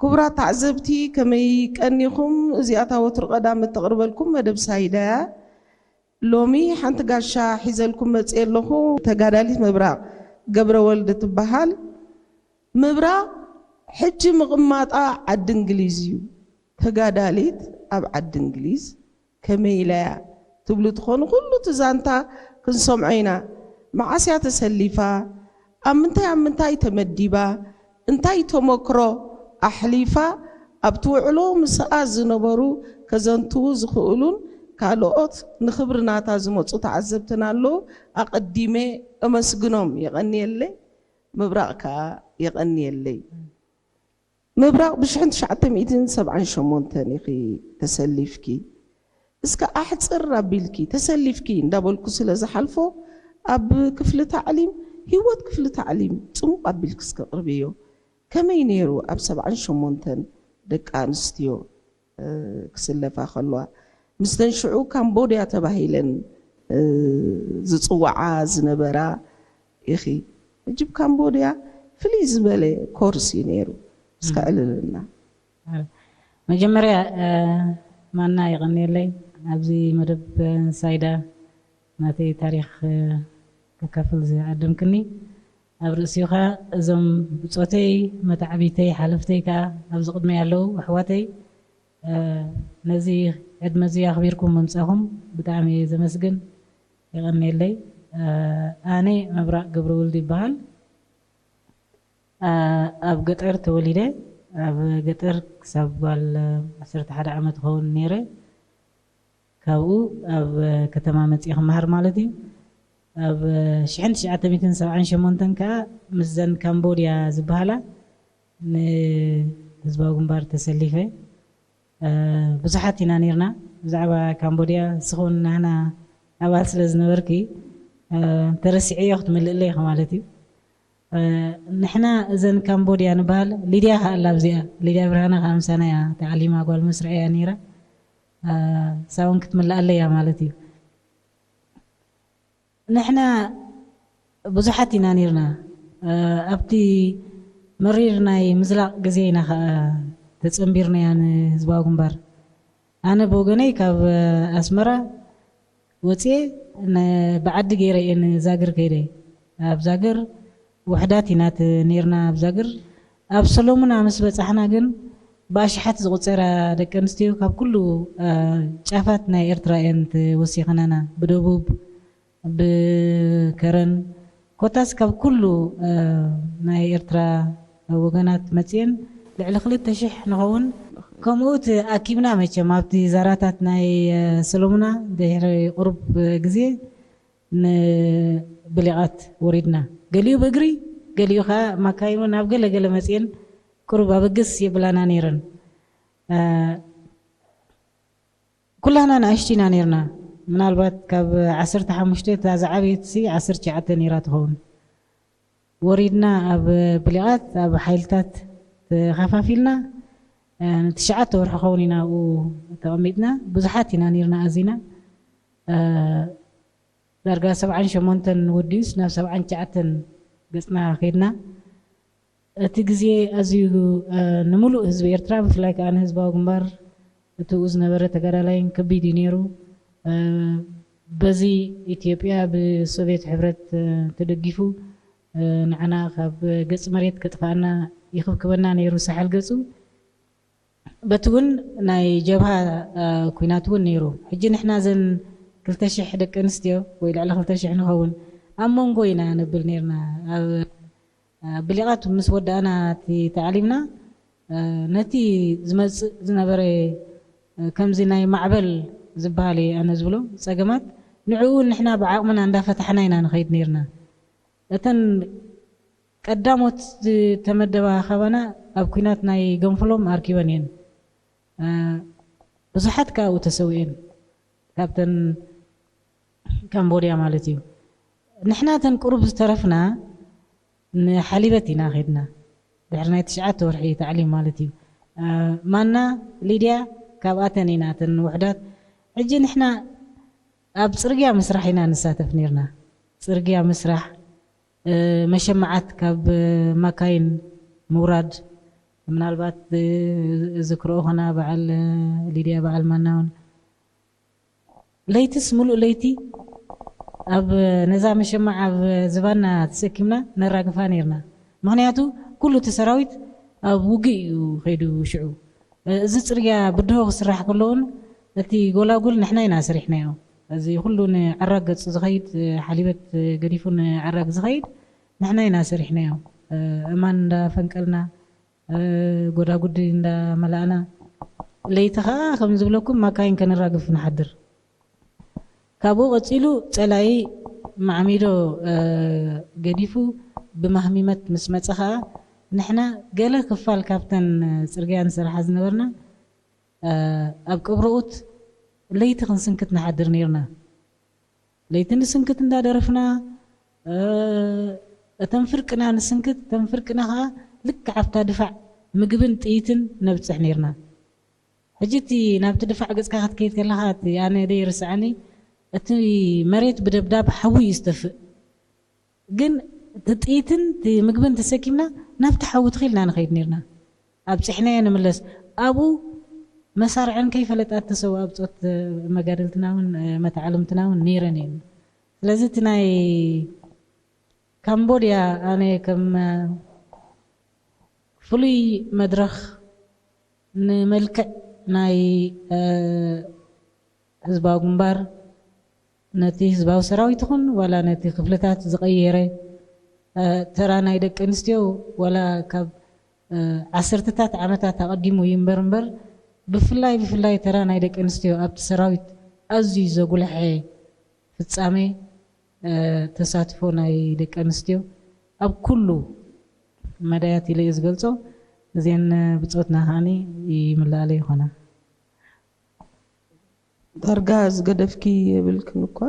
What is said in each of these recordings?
ክቡራት ተዓዘብቲ፣ ከመይ ቀኒኹም? እዚኣ እታ ወትሩ ቀዳም እተቕርበልኩም መደብ ሳይዳ እያ። ሎሚ ሓንቲ ጋሻ ሒዘልኩም መፅየ ኣለኹ። ተጋዳሊት ምብራቕ ገብረወልድ ትበሃል። ምብራቕ ሕጂ ምቕማጣ ዓዲ እንግሊዝ እዩ። ተጋዳሊት ኣብ ዓዲ እንግሊዝ ከመይ ኢላ እያ ትብሉ ትኾኑ፣ ኩሉ እቲ ዛንታ ክንሰምዖ ኢና። መዓስ እያ ተሰሊፋ? ኣብ ምንታይ ኣብ ምንታይ ተመዲባ? እንታይ ተመክሮ ኣሕሊፋ? ኣብቲ ውዕሎ ምስኣ ዝነበሩ ከዘንትዉ ዝኽእሉን ካልኦት ንኽብሪ ናታ ዝመጹ ተዓዘብትን ኣለዉ። ኣቐዲመ እመስግኖም። የቐንየለይ። ምብራቕ ከኣ የቐንየለይ። ምብራቕ ብሽሕን ትሽዓተ ሚእትን ሰብዓን ሸሞንተን ኢኺ ተሰሊፍኪ። እስከ ኣሕጽር ኣቢልኪ፣ ተሰሊፍኪ እንዳበልኩ ስለ ዝሓልፎ፣ ኣብ ክፍሊ ታዕሊም፣ ህይወት ክፍሊ ታዕሊም ጽሙቕ ኣቢልኪ እስከ ኣቕርብዮ። ከመይ ነይሩ ኣብ ሰብዓን ሸሞንተን ደቂ ኣንስትዮ፣ እ፣ ክስለፋ ከለዋ? ምስተን ሽዑ ካምቦድያ ተባሂለን፣ እ፣ ዝጽውዓ ዝነበራ ኢኺ። ሕጂ ብ ካምቦድያ ፍልይ ዝበለ ኮርስ እዩ ነይሩ። እስከ እም። ዕልልና። መጀመርያ፣ እ፣ ማና የቐንየለይ ኣብዚ መደብ፣ እ፣ ሳይዳ ናተይ ታሪኽ፣ እ፣ ከካፍል ዝዓደምክኒ። ኣብ ርእሲኻ እዞም ብጾተይ፣ መታዕቢተይ፣ ሓለፍተይ ከኣ ኣብዚ ቅድመይ ኣለዉ ኣሕዋተይ፣ እ፣ ነዚ ዕድመ እዚ ኣኽቢርኩም ምምጻኹም ብጣዕሚ እየ ዘመስግን። የቐንየለይ። እ፣ ኣነ መብራቕ ገብረወልድ ይበሃል። እ፣ ኣብ ገጠር ተወሊደ፣ ኣብ ገጠር ክሳብ ጓል ዓሰርተ ሓደ ዓመት ክኸውን ነይረ። ካብኡ ኣብ ከተማ መጺኤ ክመሃር ማለት እዩ። ኣብ ሽሕን ትሽዓተ ሚእትን ሰብዓን ሸሞንተን ከኣ ምስዘን ካምቦድያ ዝበሃላ ንህዝባዊ ግንባር ተሰሊፈ። እ፣ ብዙሓት ኢና ነይርና። ብዛዕባ ካምቦድያ ንስኺ እውን ናህና ኣባል ስለ ዝነበርኪ፣ እ፣ ተረሲዐዮ ክትምልእለይ ኢኺ ማለት እዩ። እ፣ ንሕና እዘን ካምቦድያ ንበሃል፣ ሊድያ ከኣ ኣላ ኣብዚኣ። ሊድያ ብርሃነ ከኣ ምሳና እያ ተዓሊማ፣ ጓል መስርዕ እያ ነይራ። እ፣ ንሳ እውን ክትምልኣለይ እያ ማለት እዩ። ንሕና ብዙሓት ኢና ነይርና። እ፣ ኣብቲ መሪር ናይ ምዝላቕ ግዜ ኢና ኸኣ ተጸንቢርናያ ንህዝባዊ ግንባር። ኣነ ብወገነይ ካብ ኣስመራ ወጽኤ ን-፣ ብዓዲ ገይረ እየ ንዛግር ከይደ። ኣብ ዛግር ውሕዳት ኢና ት-፣ ነይርና ኣብ ዛግር። ኣብ ሰሎሙና ምስ በጻሕና ግን ብኣሽሓት ዝቑጸራ ደቂ ኣንስትዮ ካብ ኩሉ፣ እ፣ ጫፋት ናይ ኤርትራ እየን ተወሲኸናና። ብደቡብ፣ ብከረን፣ ኮታስ ካብ ኩሉ፣ እ፣ ናይ ኤርትራ ወገናት መጽየን ልዕሊ ክልተ ሽሕ ንኸውን። ከምኡ ተኣኪብና መቸም ኣብቲ ዛራታት ናይ፣ እ፣ ሰሎሙና ድሕሪ ቁሩብ ግዜ ንብሊቓት ወሪድና። ገሊኡ ብእግሪ፣ ገሊኡ ኸኣ ማካይን እውን ኣብ ገለ ገለ መጽየን ቁሩብ ኣበግስ የብላና ነይረን። እ፣ ኩላና ንኣሽቱ ኢና ነይርና። ምናልባት ካብ ዓሰርተ ሓሙሽተ እታ ዝዓበየትሲ ዓሰርተ ትሽዓተ ነይራ ትኸውን። ወሪድና ኣብ ብሊቓት፣ ኣብ ሓይልታት ተኸፋፊልና፣ እ፣ ንትሽዓተ ወርሒ ኸውን ኢና ኣብኡ ተቐሚጥና። ብዙሓት ኢና ነይርና ኣዚና። እ፣ ዳርጋ ሰብዓን ሸሞንተን ወዲኡስ ናብ ሰብዓን ትሽዓተን ገጽና ከይድና። እቲ ግዜ ኣዝዩ፣ እ፣ ንምሉእ ህዝቢ ኤርትራ፣ ብፍላይ ከኣ ንህዝባዊ ግንባር፣ እቲኡ ዝነበረ ተጋዳላይን ከቢድ እዩ ነይሩ። እ፣ በዚ ኢትዮጵያ ብሶቪየት ሕብረት፣ እ፣ ተደጊፉ፣ እ፣ ንዓና ካብ ገጽ መሬት ከጥፍኣና ይኽብክበና ነይሩ ሳሕል ገጹ። በቲ እውን ናይ ጀብሃ፣ እ፣ ኲናት እውን ነይሩ። ሕጂ ንሕና እዘን ክልተ ሽሕ ደቂ ኣንስትዮ ወይ ልዕሊ ክልተ ሽሕ ንኸውን ኣብ መንጎ ኢና ነብል ነይርና። ኣብ፣ እ፣ ብሊቓት ምስ ወዳእና እቲ ታዕሊምና፣ እ፣ ነቲ ዝመጽእ ዝነበረ፣ እ፣ ከምዚ ናይ ማዕበል ዝበሃል እየ ኣነ ዝብሎ ጸገማት፣ ንዕኡ ንሕና ብዓቕምና እንዳፈታሕና ኢና ንኸይድ ነይርና። እተን ቀዳሞት ዝተመደባ ካባና ኣብ ኲናት ናይ ገንፍሎም ኣርኪበን እየን። እ፣ ብዙሓት ከኣ ኣብኡ ተሰዊኤን፣ ካብተን ካምቦድያ ማለት እዩ። ንሕና እተን ቁሩብ ዝተረፍና ንሓሊበት ኢና ኸድና። ድሕሪ ናይ ትሽዓተ ወርሒ ታዕሊም ማለት እዩ። እ፣ ማና ሊድያ ካብኣተን ኢና፣ እተን ውሕዳት። ሕጂ ንሕና ኣብ ጽርግያ ምስራሕ ኢና ንሳተፍ ነይርና። ጽርግያ ምስራሕ፣ እ፣ መሸማዓት ካብ ማካይን ምውራድ፣ ምናልባት ዝክርኦ ኾና በዓል ሊድያ በዓል ማና እውን ለይትስ ምሉእ ለይቲ ኣብ ነዛ መሸማዕ ኣብ ዝባና ተሰኪምና ነራግፋ ነርና። ምኽንያቱ ኩሉ እቲ ሰራዊት ኣብ ውግእ እዩ ከይዱ። ሽዑ እዚ ጽርግያ ብድሆ ክስራሕ ከሎ እውን እቲ ጎላጉል ንሕና ኢና ሰሪሕናዮ። እዚ ኩሉ ንዓራግ ገጹ ዝኸይድ፣ ሓሊበት ገዲፉ ንዓራግ ዝኸይድ ንሕና ኢና ሰሪሕናዮ። እማን እንዳፈንቀልና፣ ጎዳጉዲ እንዳመላእና፣ ለይቲ ኸዓ ከም ዝብለኩም ማካይን ከነራግፍ ንሓድር። ካብኡ ቀጺሉ ጸላኢ ማዕሚዶ ገዲፉ ብማህሚመት ምስ መጸ ኸዓ ንሕና ገለ ክፋል ካብተን ጽርግያ ንሰርሓ ዝነበርና ኣብ ቅብርኡት ለይቲ ክንስንክት ንሓድር ነርና። ለይቲ ንስንክት እንዳደረፍና፣ እተን ፍርቅና ንስንክት፣ እተን ፍርቅና ኸዓ ልክዕ ኣብታ ድፋዕ ምግብን ጥይትን ነብጽሕ ነርና። ሕጂ እቲ ናብቲ ድፋዕ ገጽካ ክትከይድ ከለኻ፣ እቲ ኣነ ደይርስዓኒ፣ እቲ መሬት ብደብዳብ ሓዊ እዩ ዝተፍእ። ግን እቲ ጥይትን እቲ ምግብን ተሰኪምና ናብቲ ሓዊ ተኺልና ንኸይድ ነርና። ኣብጺሕናዮ ንምለስ። ኣብኡ መሳርዐን ከይፈለጣ እተሰውኣ ብጾት መጋድልትና እውን፣ መተዓልምትና እውን ነይረን እየን። ስለዚ እቲ ናይ ካምቦድያ ኣነ ከም ፍሉይ መድረኽ ንመልክዕ ናይ ህዝባዊ ግንባር ነቲ ህዝባዊ ሰራዊት ይኹን ዋላ ነቲ ክፍልታት ዝቐየረ፣ ተራ ናይ ደቂ ኣንስትዮ ዋላ ካብ ዓሰርተታት ዓመታት ኣቐዲሙ እዩ እምበር እምበር፣ ብፍላይ ብፍላይ ተራ ናይ ደቂ ኣንስትዮ ኣብቲ ሰራዊት ኣዝዩ ዘጉልሐ ፍጻሜ፣ ተሳትፎ ናይ ደቂ ኣንስትዮ ኣብ ኩሉ መዳያት ኢለ እየ ዝገልጾ። እዚአን ብጾትና ከዓኒ ይምልኣለ ይኾና። ዳርጋ ዝገደፍኪ የብልክን እኳ፣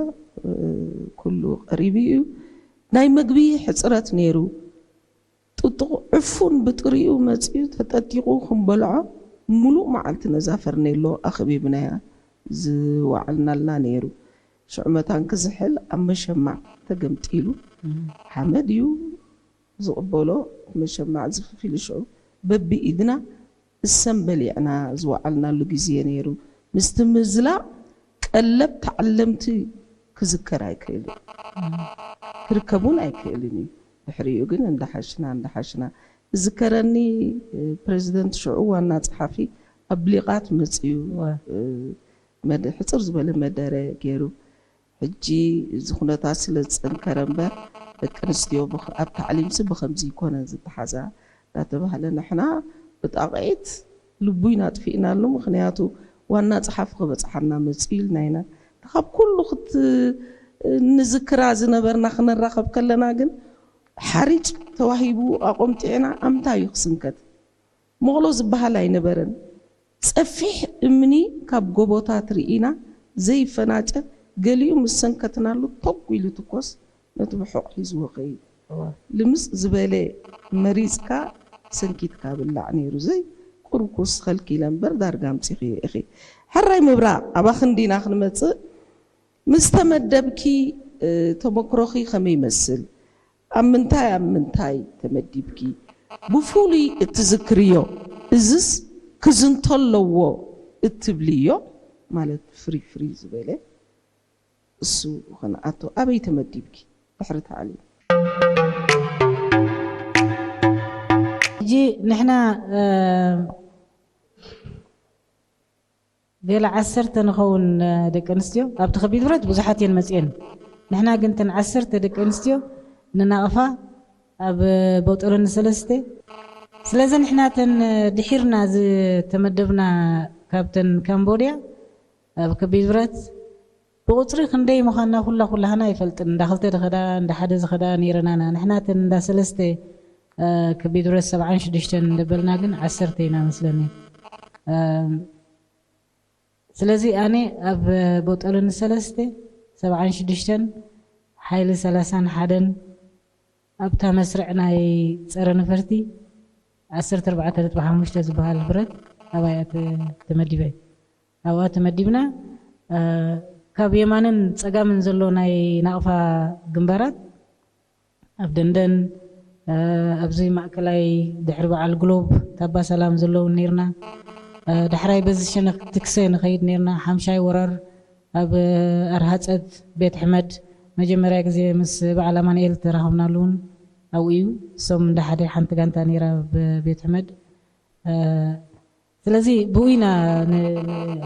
ኩሉ ቀሪቡ እዩ። ናይ መግቢ ሕጽረት ነይሩ። ጥጡቕ ዕፉን ብጥሪኡ መጺኡ ተጠጢቑ ክንበልዖ፣ ሙሉእ መዓልቲ ነዛ ፈርኔሎ ኣኸቢብናያ ዝወዓልናልና ነይሩ። ሽዑ መታን ክዝሕል ኣብ መሸማዕ ተገምጢሉ፣ ሓመድ እዩ ዝቕበሎ፣ መሸማዕ ዝፍፍ ኢሉ ሽዑ በቢኢድና እሰን በሊዕና ዝወዓልናሉ ግዜ ነይሩ። ምስቲ ምዝላቕ ቀለብ ተዓለምቲ ክዝከር ኣይክእልን፣ ክርከብ እውን ኣይክእልን እዩ። ድሕሪኡ ግን እንዳሓሽና እንዳሓሽና እዝከረኒ፣ ፕሬዚደንት ሽዑ ዋና ጸሓፊ ኣብ ብሊቓት መጽዩ፣ ሕጽር ዝበለ መደረ ገይሩ። ሕጂ እዚ ኩነታት ስለ ዝጸንከረ እምበር፣ ደቂ ኣንስትዮ ኣብ ታዕሊምሲ ብኸምዚ ይኮነን ዝተሓዛ እንዳተባህለ፣ ንሕና ብጣቕዒት ልቡ ኢና ኣጥፊእናሉ። ምኽንያቱ ዋና ጸሓፊ ክበጽሓና መጽዩ ኢልና ኢና። ካብ ኩሉ ክት-፣ ንዝክራ ዝነበርና ክነራኸብ ከለና ግን፣ ሓሪጭ ተዋሂቡ ኣቆምጢዕና ኣምታይ እዩ ክስንከት? መቕሎ ዝበሃል ኣይነበረን። ጸፊሕ እምኒ ካብ ጎቦታት ርኢና ዘይፈናጨ፣ ገሊኡ ምስ ሰንከትናሉ ቶግ ኢሉ ትኮስ ነቲ ብሑቕ ሒዝዎ ኸይድ። ልምጽ ዝበለ መሪጽካ ሰንኪትካ ብላዕ ነይሩ። ዘይ ቁሩብ ክውስኸልኪ ኢለ እምበር ዳርጋ ኣምጺኽዮ ኢኺ። ሕራይ ምብራቕ፣ ኣባኽን ዲና ክንመጽእ? ምስ ተመደብኪ፣ እ፣ ተመክሮኺ ከመይ ይመስል? ኣብ ምንታይ ኣብ ምንታይ ተመዲብኪ? ብፍሉይ እትዝክርዮ፣ እዝስ ክዝንቶ ኣለዎ እትብልዮ፣ ማለት ፍርይ ፍርይ ዝበለ፣ እሱ ኸነኣቶ ኣበይ ተመዲብኪ ድሕሪ ታዕሊም? ሕጂ ንሕና፣ እ፣ ገለ ዓሰርተ ንኸውን፣ እ፣ ደቂ ኣንስትዮ ኣብቲ ከቢድ ብረት ብዙሓት እየን መፅየን። ንሕና ግን እተን ዓሰርተ ደቂ ኣንስትዮ ንናቕፋ ኣብ ቦጦሎኒ ሰለስተ። ስለዚ ንሕና እተን ድሒርና ዝተመደብና ካብተን ካምቦድያ ኣብ ከቢድ ብረት ብቑጽሪ ክንደይ ምዃንና ኩላ ኩላህና ኣይፈልጥን። እንዳ ክልተ ዝኸዳ፣ እንዳ ሓደ ዝኸዳ ነይረናና። ንሕና እተን እንዳ ሰለስተ፣ እ፣ ከቢድ ብረት ሰብዓን ሽዱሽተን እንደበልና ግን ዓሰርተ ኢና መስለኒ። እ፣ ስለዚ ኣነ ኣብ ቦጦሎኒ ሰለስተ፣ ሰብዓን ሽዱሽተን፣ ሓይሊ ሰላሳን ሓደን ኣብታ መስርዕ ናይ ጸረ ነፈርቲ ዓሰርተ ኣርባዕተ ነጥቢ ሓሙሽተ ዝበሃል ብረት ኣብኣ እያ ተ-፣ ተመዲበ። ኣብኣ ተመዲብና፣ እ፣ ካብ የማንን ጸጋምን ዘሎ ናይ ናቕፋ ግንባራት ኣብ ደንደን፣ ኣብዚ ማእከላይ ድሕሪ በዓል ግሎብ ታባ ሰላም ዘለውን ነርና። ዳሕራይ በዚ ሸነኽ ትክሰ ንኸይድ ነርና። ሓምሻይ ወራር ኣብ ኣርሃፀት ቤት ሕመድ መጀመርያ ግዜ ምስ በዓል ኣማንኤል ተራኸብናሉ እውን ኣብኡ እዩ። እሶም እንዳ ሓደ ሓንቲ ጋንታ ነይራ ኣብ ቤት ሕመድ። ስለዚ ብኡ ኢና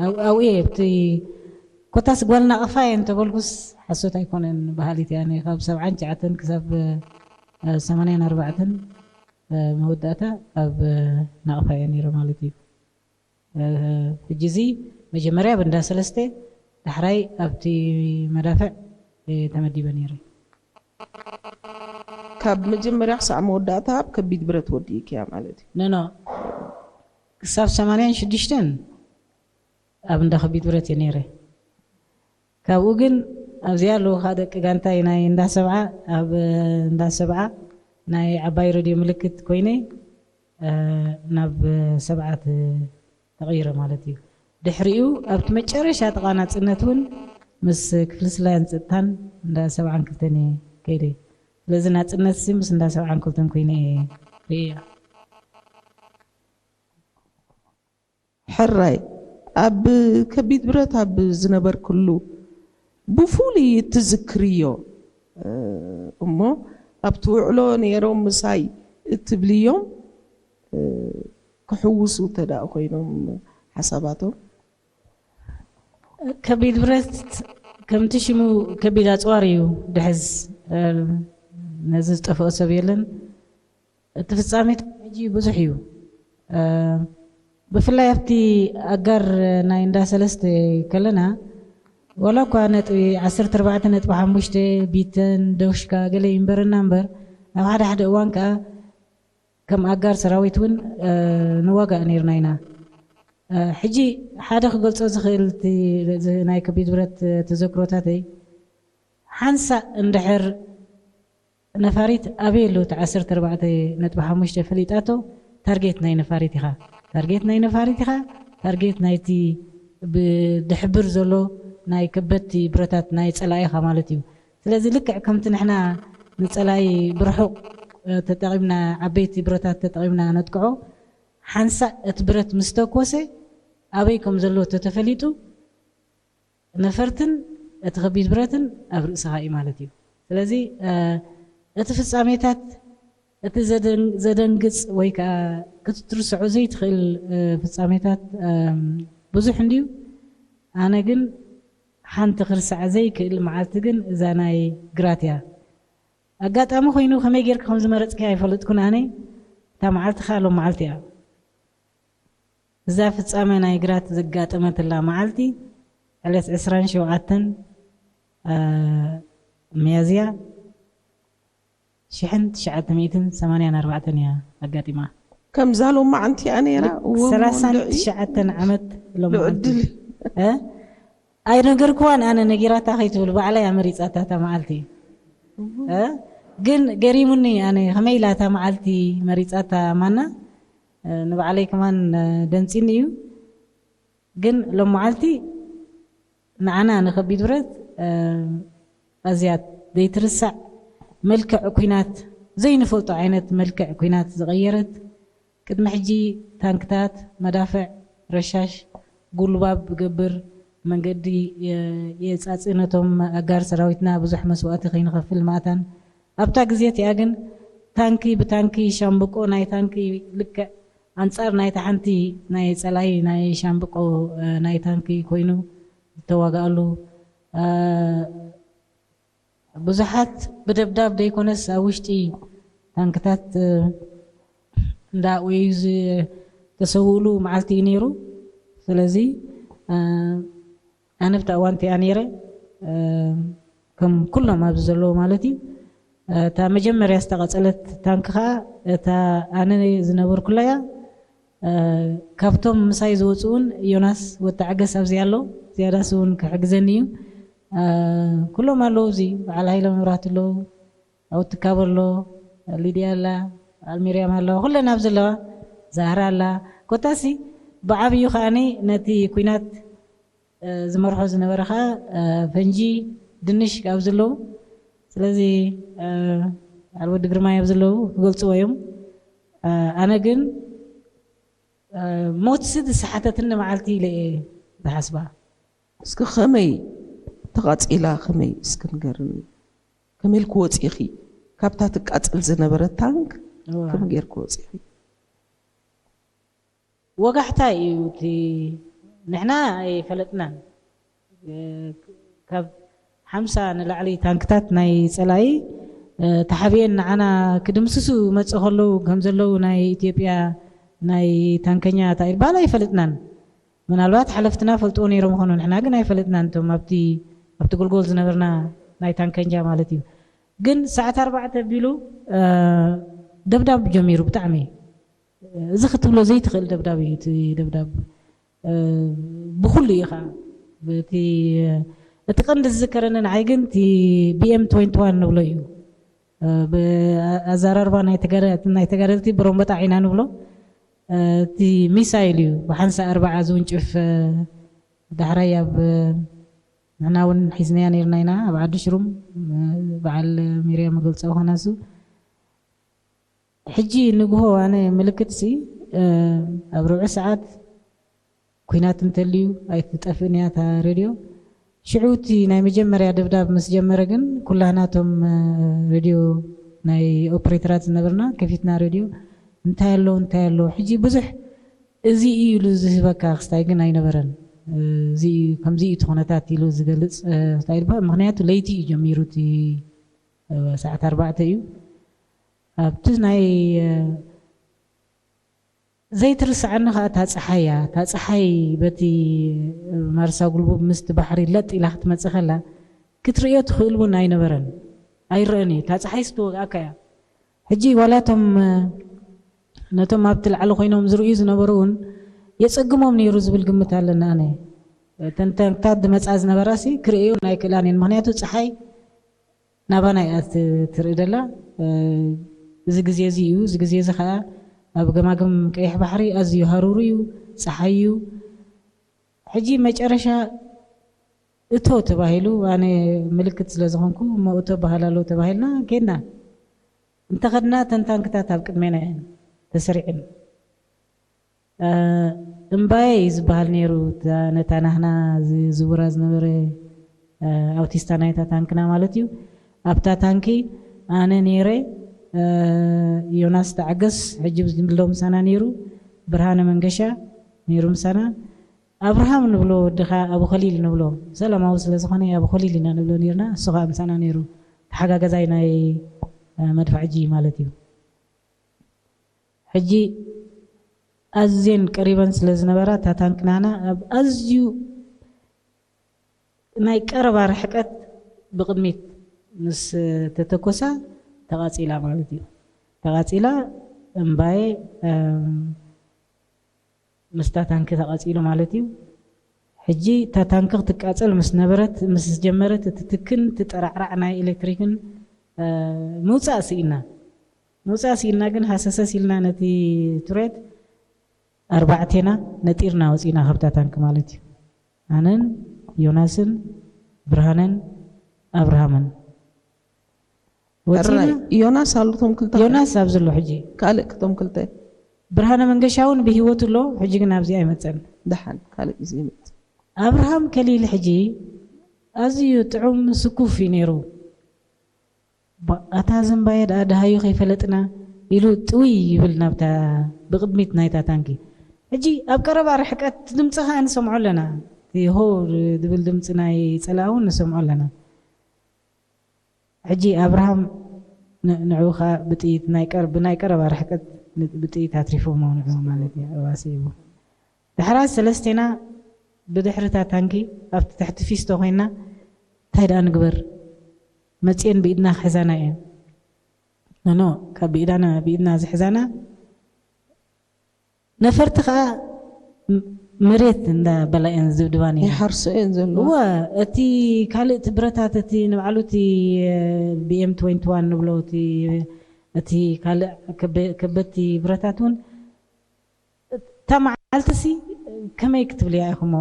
ኣብኡ እየ እቲ ኮታስ ጓል ናቕፋ እየ እንተበልኩስ ሓሶት ኣይኮነን። በሃሊት እያ ካብ ሰብዓን ትሽዓተን ክሳብ ሰማንያን ኣርባዕተን መወዳእታ ኣብ ናቕፋ እየ ነይረ ማለት እዩ። ሕጂ እዚ መጀመርያ ብእንዳ ሰለስተ ዳሕራይ ኣብቲ መዳፍዕ ተመዲበ ነይረ። ካብ መጀመርያ ክሳዕ መወዳእታ ኣብ ከቢድ ብረት ወዲእክያ ማለት እዩ። ኖኖ ክሳብ ሰማንያን ሽዱሽተን ኣብ እንዳ ከቢድ ብረት እየ ነይረ። ካብኡ ግን ኣብዚኣ ኣለዉ ከዓ ደቂ ጋንታይ ናይ እንዳ ሰብዓ ኣብ እንዳ ሰብዓ ናይ ዓባይ ረድዮ ምልክት ኮይነ ናብ ሰብዓ ተቐይረ ማለት እዩ። ድሕሪኡ ኣብቲ መጨረሻ ጥቓ ናፅነት እውን ምስ ክፍሊ ስለያን ፀጥታን እንዳ ሰብዓን ክልተን እየ ከይደ። ስለዚ ናፅነት ሲ ምስ እንዳ ሰብዓን ክልተን ኮይነ እየ ርእያ። ሕራይ ኣብ ከቢድ ብረት ኣብ ዝነበርክሉ ብፍሉይ እትዝክርዮ እሞ ኣብቲ ውዕሎ ነይሮም ምሳይ እትብልዮም ክሕውሱ ተዳእ ኮይኖም ሓሳባቶም? ከቢድ ብረት ከምቲ ሽሙ ከቢድ ኣፅዋር እዩ ድሕዝ። ነዚ ዝጠፍኦ ሰብ የለን። እቲ ፍጻሜ ሕጂ ብዙሕ እዩ። ብፍላይ ኣብቲ ኣጋር ናይ እንዳ ሰለስተ ከለና ዋላ እኳ ነጥቢ ዓሰርተ ኣርባዕተ ነጥቢ ሓሙሽተ ቢተን ዶሽካ ገለ ይንበረና እምበር ኣብ ሓደ ሓደ እዋን ከዓ ከም ኣጋር ሰራዊት እውን ንዋጋእ ነይርና ኢና። ሕጂ ሓደ ክገልጾ ዝኽእል ናይ ከቢድ ብረት ተዘክሮታተይ ሓንሳእ እንድሕር ነፋሪት ኣበይ ኣሎ እቲ ዓሰርተ ኣርባዕተ ነጥቢ ሓሙሽተ ፈሊጣቶ ታርጌት ናይ ነፋሪት ኢኻ ታርጌት ናይ ነፋሪት ኢኻ ታርጌት ናይቲ ብድሕብር ዘሎ ናይ ከበድቲ ብረታት ናይ ጸላኢኻ ማለት እዩ። ስለዚ ልክዕ ከምቲ ንሕና ንጸላይ ብርሑቕ ተጠቒምና ዓበይቲ ብረታት ተጠቒምና ነጥቅዖ ሓንሳእ እቲ ብረት ምስ ተኮሰ ኣበይ ከም ዘሎ ተተፈሊጡ ነፈርትን እቲ ከቢድ ብረትን ኣብ ርእስኻ እዩ ማለት እዩ። ስለዚ እቲ ፍጻሜታት እቲ ዘደንግጽ ወይ ከዓ ክትትርስዖ ዘይትኽእል ፍጻሜታት ብዙሕ እንድዩ። ኣነ ግን ሓንቲ ክርስዓ ዘይክእል መዓልቲ ግን እዛ ናይ ግራት እያ። ኣጋጣሚ ኮይኑ ከመይ ጌርካ ከም ዝመረጽክያ ኣይፈለጥኩን ኣነ። እታ መዓልቲ ከኣ ሎም መዓልቲ እያ። እዛ ፍጻመ ናይ ግራት ዘጋጠመትላ መዓልቲ ዕለት ዕስራን ሸውዓተን ሚያዝያ ሽሕን ትሽዓተ ሚእትን ሰማንያን ኣርባዕተን እያ ኣጋጢማ። ከምዛ ሎማዓንቲ እያ ነይራ። እወ እሞ ሰላሳን እንድዒ። ትሽዓተን ዓመት ሎማዓንቲ ብዕድል። እ? ኣይነገርክዋን ኣነ ነጊራታ ከይትብል ባዕላ እያ መሪጻታ እታ መዓልቲ። እ? ግን ገሪሙኒ ኣነ ከመይ ኢላ እታ መዓልቲ መሪጻታ ማና እ፣ ንባዕለይ ከማን እ፣ ደንጺኒ እዩ። ግን ሎም መዓልቲ ንዓና ንከቢድ ብረት ኣዝያ ዘይትርሳዕ መልክዕ ኩናት ዘይንፈልጦ ዓይነት መልክዕ ኩናት ዝቐየረት ቅድሚ ሕጂ ታንክታት፣ መዳፍዕ፣ ረሻሽ፣ ጉልባብ ብገብር መንገዲ የጻጽእ ነቶም ኣጋር ሰራዊትና ብዙሕ መስዋእቲ ከይንኸፍል ማእታን ኣብታ ግዜ እቲኣ ግን ታንኪ ብታንኪ ሻምብቆ ናይ ታንኪ ልክዕ ኣንጻር ናይታ ሓንቲ ናይ ጸላኢ ናይ ሻምብቆ ናይ ታንኪ ኮይኑ ዝተዋግኣሉ ብዙሓት ብደብዳብ ዘይኮነስ ኣብ ውሽጢ ታንክታት እንዳኣእወዩ ዝተሰውእሉ መዓልቲ እዩ ነይሩ። ስለዚ ኣነ ኣብታ እዋን እቲኣ ነይረ ከም ኩሎም ኣብዚ ዘለዉ ማለት እዩ። እታ መጀመርያ ዝተቐጸለት ታንኪ ከኣ እታ ኣነ ዝነበርኩላ እያ። ካብቶም ምሳይ ዝወፁ እውን ዮናስ ወተዓገስ ኣብዚ ኣሎ ዝያዳስ እውን ክሕግዘኒ እዩ። ኩሎም ኣለዉ እዚ በዓል ሃይለ መብራት ኣለዉ ኣብኡ ትካብ ኣሎ ሊድያ ኣላ በዓል ሚርያም ኣለዋ ኩለን ኣብዚ ኣለዋ ዛህራ ኣላ ኮታሲ ብዓብዩ ከዓኒ ነቲ ኩናት ዝመርሖ ዝነበረ ከዓ ፈንጂ ድንሽ ኣብዚ ኣለዉ ስለዚ በዓል ወዲ ግርማይ ኣብ ዘለዉ ክገልጽዎ እዮም። ኣነ ግን ሞትሲ ዝሰሓተትኒ መዓልቲ ኢለ እየ ዝሓስባ። እስኪ ከመይ ተቓጺላ ከመይ እስኪ ንገርኒ። ከመይ ኢልኪ ወጺኺ ካብታ ትቃጸል ዝነበረት ታንክ? ከመይ ጌርኪ ወጺኺ? ወጋሕታ እዩ እቲ ንሕና ኣይፈለጥናን። ካብ ሓምሳ ንላዕሊ ታንክታት ናይ ጸላኢ ተሓብኤን ንዓና ክድምስሱ መጽእ ከለዉ ከም ዘለዉ ናይ ኢትዮጵያ ናይ ታንከኛ ታኢልባል ኣይፈለጥናን። ምናልባት ሓለፍትና ፈልጥዎ ነይሮም ይኾኑ፣ ንሕና ግን ኣይፈለጥናን። እቶም ኣብቲ ኣብቲ ጎልጎል ዝነበርና ናይ ታንከኛ ማለት እዩ። ግን ሰዓት ኣርባዕተ ቢሉ ደብዳብ ጀሚሩ። ብጣዕሚ እዚ ክትብሎ ዘይትኽእል ደብዳብ እዩ እቲ ደብዳብ። ብኩሉ እዩ ከዓ እቲ እቲ ቀንዲ ዝዝከረኒ ንዓይ ግን እቲ ቢኤም ትወንቲ ዋን ንብሎ እዩ። ኣዘራርባ ናይ ተጋደልቲ ብሮምበጣ ኢና ንብሎ። እቲ ሚሳይል እዩ ብሓንሳ ኣርባዓ ዝውንጭፍ። ዳሕራይ ኣብ ንሕና እውን ሒዝናያ ነርና ኢና ኣብ ዓዲ ሽሩም። በዓል ሚርያ መገልፀ ኮናሱ ሕጂ ንግሆ ኣነ ምልክት ሲ ኣብ ርብዒ ሰዓት ኩናት እንተልዩ ኣይትጠፍእን እያ እታ ሬድዮ። ሽዑ እቲ ናይ መጀመርያ ደብዳብ ምስ ጀመረ ግን ኩላህናቶም ሬድዮ ናይ ኦፕሬተራት ዝነበርና ከፊትና ሬድዮ እንታይ ኣሎ እንታይ ኣሎ ሕጂ ብዙሕ እዚ እዩ ኢሉ ዝህበካ ክስታይ ግን ኣይነበረን። እዚ እዩ ከምዚ እዩ እቲ ኩነታት ኢሉ ዝገልፅ ክስታይ ይበሃል። ምክንያቱ ለይቲ እዩ ጀሚሩ እቲ ሰዓት ኣርባዕተ እዩ ኣብቲ ናይ ዘይትርስዓኒ ከዓ እታ ፀሓይ እያ። እታ ፀሓይ በቲ ማርሳ ጉልቡብ ምስቲ ባሕሪ ለጥ ኢላ ክትመፅእ ከላ ክትርእዮ ትኽእል እውን ኣይነበረን። ኣይረአን እዩ። እታ ፀሓይ ስትወግኣካ እያ። ሕጂ ዋላቶም ነቶም ኣብቲ ላዕሊ ኮይኖም ዝርእዩ ዝነበሩ እውን የፀግሞም ነይሩ ዝብል ግምት ኣለና። ኣነ ተንተንታት ዝመፃ ዝነበራ ሲ ክርእዩ ኣይክእላን እየን። ምክንያቱ ፀሓይ ናባና እያ ትርኢ ደላ። እዚ ግዜ እዚ እዩ። እዚ ግዜ እዚ ከዓ ኣብ ገማግም ቀይሕ ባሕሪ ኣዝዩ ሃሩሩ እዩ፣ ፀሓይ እዩ። ሕጂ መጨረሻ እቶ ተባሂሉ ኣነ ምልክት ስለ ዝኾንኩ እሞ እቶ በሃል ኣሎ ተባሂልና ኬድና። እንተኸድና ተንታንክታት ኣብ ቅድሜና እየን ተሰሪዕን። እምባየ እዩ ዝበሃል ነይሩ። ነታ ናህና ዝዝውራ ዝነበረ ኣውቲስታ ናይታ ታንክና ማለት እዩ። ኣብታ ታንኪ ኣነ ነይረ፣ ዮናስ ተዓገስ ሕጂ ዝምለው ምሳና ነይሩ፣ ብርሃነ መንገሻ ነይሩ ምሳና፣ ኣብርሃም ንብሎ ወድኻ ኣቡ ኸሊል ንብሎ ሰላማዊ ስለ ዝኾነ ኣቡ ኸሊል ኢና ንብሎ ነርና። እሱ ከዓ ምሳና ነይሩ ተሓጋገዛይ ናይ መድፋዕጂ ማለት እዩ። ሕጂ ኣዝየን ቀሪበን ስለ ዝነበራ እታ ታንክ ናና ኣብ ኣዝዩ ናይ ቀረባ ርሕቀት ብቕድሚት ምስ ተተኮሳ ተቓፂላ ማለት እዩ። ተቓፂላ እምባየ ምስታ ታንኪ ተቓፂሉ ማለት እዩ። ሕጂ እታ ታንኪ ክትቃፀል ምስ ነበረት ምስ ጀመረት እቲ ትክን ትጠራዕራዕ ናይ ኤሌክትሪክን ምውፃእ ስኢና ምውፃእ ስኢና ግን ሃሰሰስ ኢልና ነቲ ቱሬት ኣርባዕቴና ነጢርና ወፂና ካብታ ታንኪ ማለት እዩ። ኣነን ዮናስን ብርሃነን ኣብርሃምን ወፂና። ዮናስ ኣሉ ቶም ክልተ ዮናስ ኣብ ዘሎ ሕጂ ካልእ ክቶም ክልተ ብርሃነ መንገሻ እውን ብህይወት ኣሎ። ሕጂ ግን ኣብዚ ኣይመፀን። ደሓን ካልእ ግዜ ይመፅእ። ኣብርሃም ከሊል ሕጂ ኣዝዩ ጥዑም ስኩፍ እዩ ነይሩ። ኣታ ዘንባየ ደኣ ደሃዩ ከይፈለጥና ኢሉ ጥውይ ይብል ናብታ ብቕድሚት ናይታ ታንኪ። ሕጂ ኣብ ቀረባ ርሕቀት ድምፂ ኸዓ ንሰምዖ ኣለና። እቲ ሆ ዝብል ድምፂ ናይ ፀላእ እውን ንሰምዖ ኣለና። ሕጂ ኣብርሃም ንዕኡ ከዓ ብጥይት ናይ ቀር ብናይ ቀረባ ርሕቀት ብጥይት ኣትሪፎሞ ንዕኡ ማለት እዩ ኣባሲእዎ። ድሕራ ሰለስቴና ብድሕሪ እታ ታንኪ ኣብቲ ትሕቲ ፊስቶ ኮይና እንታይ ደኣ ንግበር መፅየን ብኢድና ክሕዛና እየን። ኖ ካብ ብኢዳና ብኢድና ዝሕዛና ነፈርቲ ከዓ መሬት እንዳበላ እየን ዝድብድባ ነይረን። ይሓርሶ እየን ዘለዋ። እወ እቲ ካልእ እቲ ብረታት እቲ ንባዕሉ እቲ ቢኤም ትወንቲ ዋን ንብሎ እቲ እቲ ካልእ ከበ- ከበድቲ ብረታት እውን እታ መዓልቲ ሲ ከመይ ክትብልያ ኢኹሞ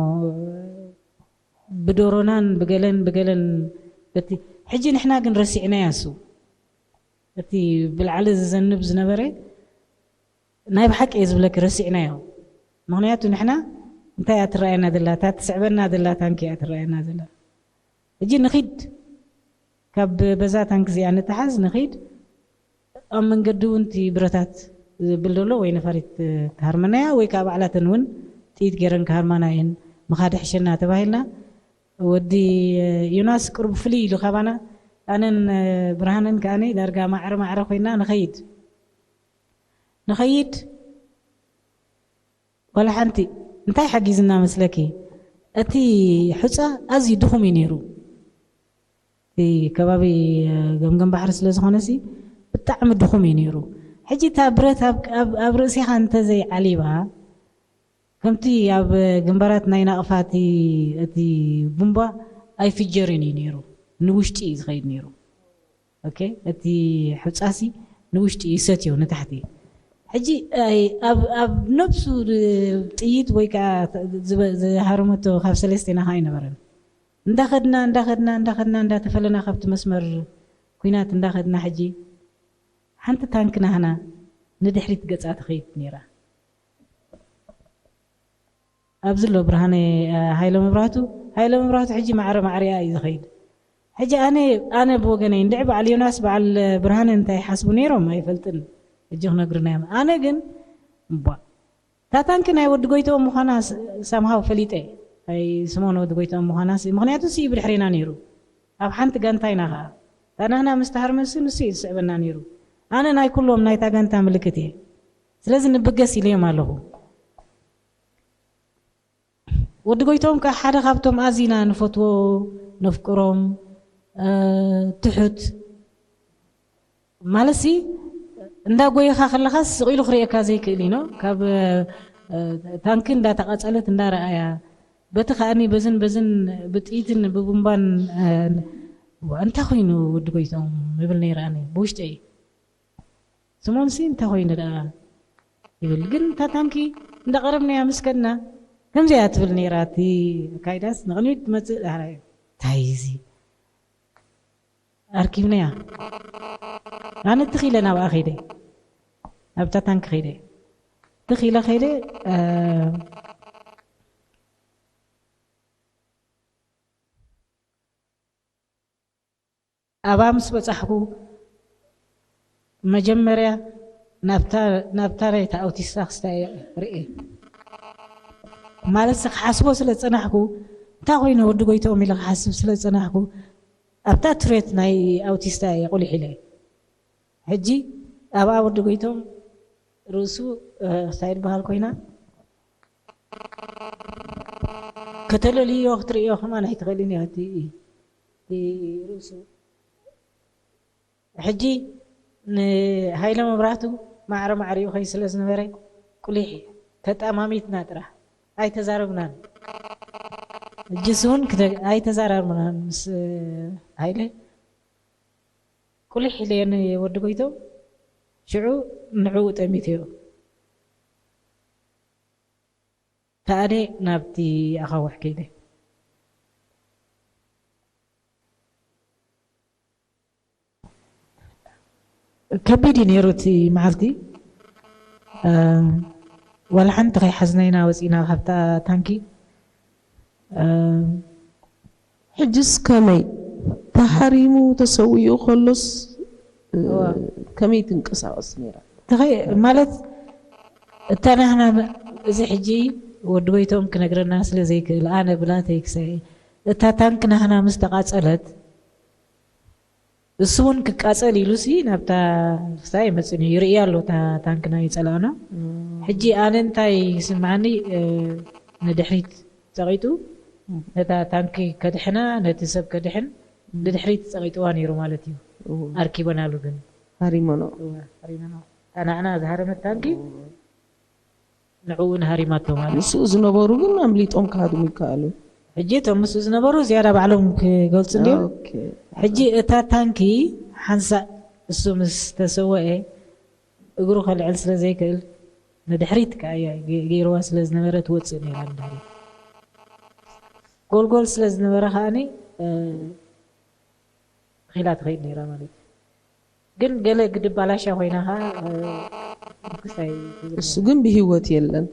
ብዶሮናን ብገለን ብገለን በቲ ሕጂ ንሕና ግን ረሲዕናያ እሱ እቲ ብላዕሊ ዝዘንብ ዝነበረ ናይ ብሓቂ እየ ዝብለኪ፣ ረሲዕናዮ። ምኽንያቱ ንሕና እንታይ እያ ትረኣየና ዘላ? እታ ትስዕበና ዘላ ታንኪ እያ ትረኣየና ዘላ። ሕጂ ንኺድ፣ ካብ በዛ ታንኪ እዚኣ ንተሓዝ ንኺድ። ኣብ መንገዲ እውን እቲ ብረታት ዝብል ዘሎ ወይ ነፋሪት ክሃርመናያ ወይ ከዓ ባዕላተን እውን ጥይት ገይረን ክሃርማና እየን፣ ምኻድ ሕሸና ተባሂልና። ወዲ ዮናስ ቅርቡ ፍልይ ኢሉ ካባና፣ ኣነን ብርሃንን ከኣኒ ዳርጋ ማዕረ ማዕረ ኮይና ንኸይድ። ንኸይድ ዋላ ሓንቲ። እንታይ ሓጊዝና መስለኪ? እቲ ሑጻ ኣዝዩ ድኹም እዩ ነይሩ። እቲ ከባቢ ገምገም ባሕሪ ስለ ዝኾነ ሲ ብጣዕሚ ድኹም እዩ ነይሩ። ሕጂ እታ ብረት ኣብ፣ ኣብ፣ ኣብ ርእሲኻ እንተዘይዓሊባ፣ ከምቲ ኣብ ግንባራት ናይ ናቕፋ እቲ፣ እቲ ቡምባ ኣይፍጀርን እዩ ነይሩ፣ ንውሽጢ እዩ ዝኸይድ ነይሩ። ኦኬ፣ እቲ ሑጻሲ ንውሽጢ ይሰትዮ ንታሕቲ። ሕጂ፣ ኣይ፣ ኣብ፣ ኣብ ነብሱ ጥይት ወይ ከዓ ዝበ-፣ ዝሃረመቶ ካብ ሰለስቴና ከዓ ኣይነበረን። እንዳኸድና፣ እንዳኸድና፣ እንዳኸድና፣ እንዳተፈለና ካብቲ መስመር ኲናት እንዳኸድና፣ ሕጂ ሓንቲ ታንክ ናህና ንድሕሪት ገጻ ትኸይድ ነይራ። ኣብዚ ኣሎ ብርሃነ፣ እ፣ ሃይለ መብራህቱ። ሃይለ መብራህቱ ሕጂ ማዕረ ማዕሪኣ እዩ ዝኸይድ። ሕጂ ኣነ፣ ኣነ ብወገነይ እንድዒ በዓል ዮናስ በዓል ብርሃነ እንታይ ይሓስቡ ነይሮም ኣይፈልጥን። ሕጂ ክነግሩና እዮም። ኣነ ግን፣ እቧ፣ እታ ታንኪ ናይ ወዲ ጎይትኦም ምዃና ስ-፣ ሳምሃው ፈሊጠ። ናይ ስምኦን ወዲ ጎይትኦም ምዃና ሲ-፣ ምኽንያቱ ሲ ብድሕሬና ነይሩ። ኣብ ሓንቲ ጋንታ ኢና ኸዓ። እታ ናህና ምስ ተሃርመሲ ንሱ እዩ ዝስዕበና ነይሩ። ኣነ ናይ ኩሎም ናይታ ጋንታ ምልክት እየ። ስለዚ ንብገስ ኢለዮም ኣለኹ። ወዲ ጎይትኦም ከኣ ሓደ ካብቶም ኣዚና ንፈትዎ፣ ነፍቅሮም፣ እ፣ ትሑት ማለትሲ፣ እንዳ ጎየኻ ከለኻስ ስቕ ኢሉ ክርእየካ ዘይክእል እዩ፣ ኖ? ካብ፣ እ፣ ታንኪ እንዳተቓጸለት እንዳረኣያ፣ በቲ ከኣኒ በዝን በዝን ብጥይትን ብቡምባን፣ እ፣ እንታይ ኮይኑ ወዲ ጎይትኦም ይብል ነይረ ኣነ ብውሽጠይ። ስሞንሲ እንታይ ኮይኑ ደኣ ይብል። ግን እታ ታንኪ እንዳቐረብናያ ምስ ከድና ከምዚኣ ትብል ነይራ። እቲ ኣካይዳስ ንቕድሚት ትመጽእ፣ ዳሕራይ እንታይ እዚ ኣርኪብናያ። ኣነ ትኽ ኢለ ናብኣ ከይደ፣ ናብታ ታንኪ ከይደ፣ ትኽ ኢለ ከይደ፣ እ፣ ኣብኣ ምስ በጻሕኩ፣ መጀመርያ ናብታ፣ ናብታ ናይታ ኣውቲስታ ክስታይ ርእየ። ማለትሲ ክሓስቦ ስለ ዝጸናሕኩ፣ እንታይ ኮይነ ወዲ ጎይትኦም ኢለ ክሓስብ ስለ ዝጸናሕኩ፣ ኣብታ ትሬት ናይ ኣውቲስታ እየ ቁሊሕ ኢለ። ሕጂ ኣብኣ ወዲ ጎይትኦም ርእሱ፣ እ፣ ክስታይ ዝበሃል ኮይና፣ ከተለልዮ ክትርእዮ ከማን ኣይትኽእልን ኢኻ። እቲ፣ እቲ ርእሱ ሕጂ ንሃይለ መብራህቱ ማዕረ ማዕሪኡ ከይ ስለ ዝነበረ ቁሊሕ ተጠማሚትና ጥራሕ ኣይተዛረብናን። እጅስ እውን ክተ-፣ ኣይተዛራርብናን ምስ ሃይለ። ቁሊሕ ኢለዮ ንወዲ ጎይቶም ሽዑ ንዕኡ ጠሚተዮ። ተኣደ ናብቲ ኣኻውሕ ከይደ። ከቢድ እዩ ነይሩ እቲ መዓልቲ። እ፣ ዋላ ሓንቲ ከይሓዝና ኢና ወፂና ካብታ ታንኪ። እ፣ ሕጅስ ከመይ? ተሃሪሙ ተሰዊኡ ከሎስ፣ እ፣ እዋ። ከመይ ትንቀሳቐስ ነይራ? ተኸይ-፣ ማለት እታ ናህና መ-፣ እዚ ሕጂ ወዲ ጎይቶም ክነግረና ስለ ዘይክእል፣ ኣነ ብናተይ ክሳይ፣ እታ ታንክ ናህና ምስ ተቃጸለት፣ እሱ እውን ክቃጸል ኢሉሲ ናብታ ክሳይ መጽን እዩ። ይርእያ ኣሎ እታ ታንክ ናይ ጸላእና። እም። ሕጂ ኣነ እንታይ ይስምዓኒ፣ እ፣ ንድሕሪት ጸቒጡ፣ እም። ነታ ታንኪ ከድሕና፣ ነቲ ሰብ ከድሕን፣ እም። ንድሕሪት ጸቒጥዋ ነይሩ ማለት እዩ። እዎ። ኣርኪበናሉ ግን። ሃሪመኖ። እወ፣ ሃሪመኖ። እታ ናዕና ዝሃረመት ታንኪ፣ እዎ። ንዕኡ እውን ሃሪማቶ ማለት እዩ። ምስኡ ዝነበሩ ግን ኣምሊጦም ክሃድሙ ይከኣሉ። ሕጂ እቶም ምስኡ ዝነበሩ ዝያዳ ባዕሎም ክገልጹ እንድዮም። ኦኬ። ሕጂ እታ ታንኪ ሓንሳእ እሱ ምስ ተሰወኤ እግሩ ከልዕል ስለ ዘይክእል ንድሕሪት ከኣ እያ ገ-፣ ገይርዋ ስለ ዝነበረ ትወጽእ ነይራ ንድሕሪት። ጎልጎል ስለ ዝነበረ ከኣኒ፣ እ፣ ኺላ ትኸይድ ነይራ ማለት እዩ። ግን ገለ ግድብ ባላሻ ኮይና ኸዓ ክስታይ እሱ ግን ብህይወት የለን።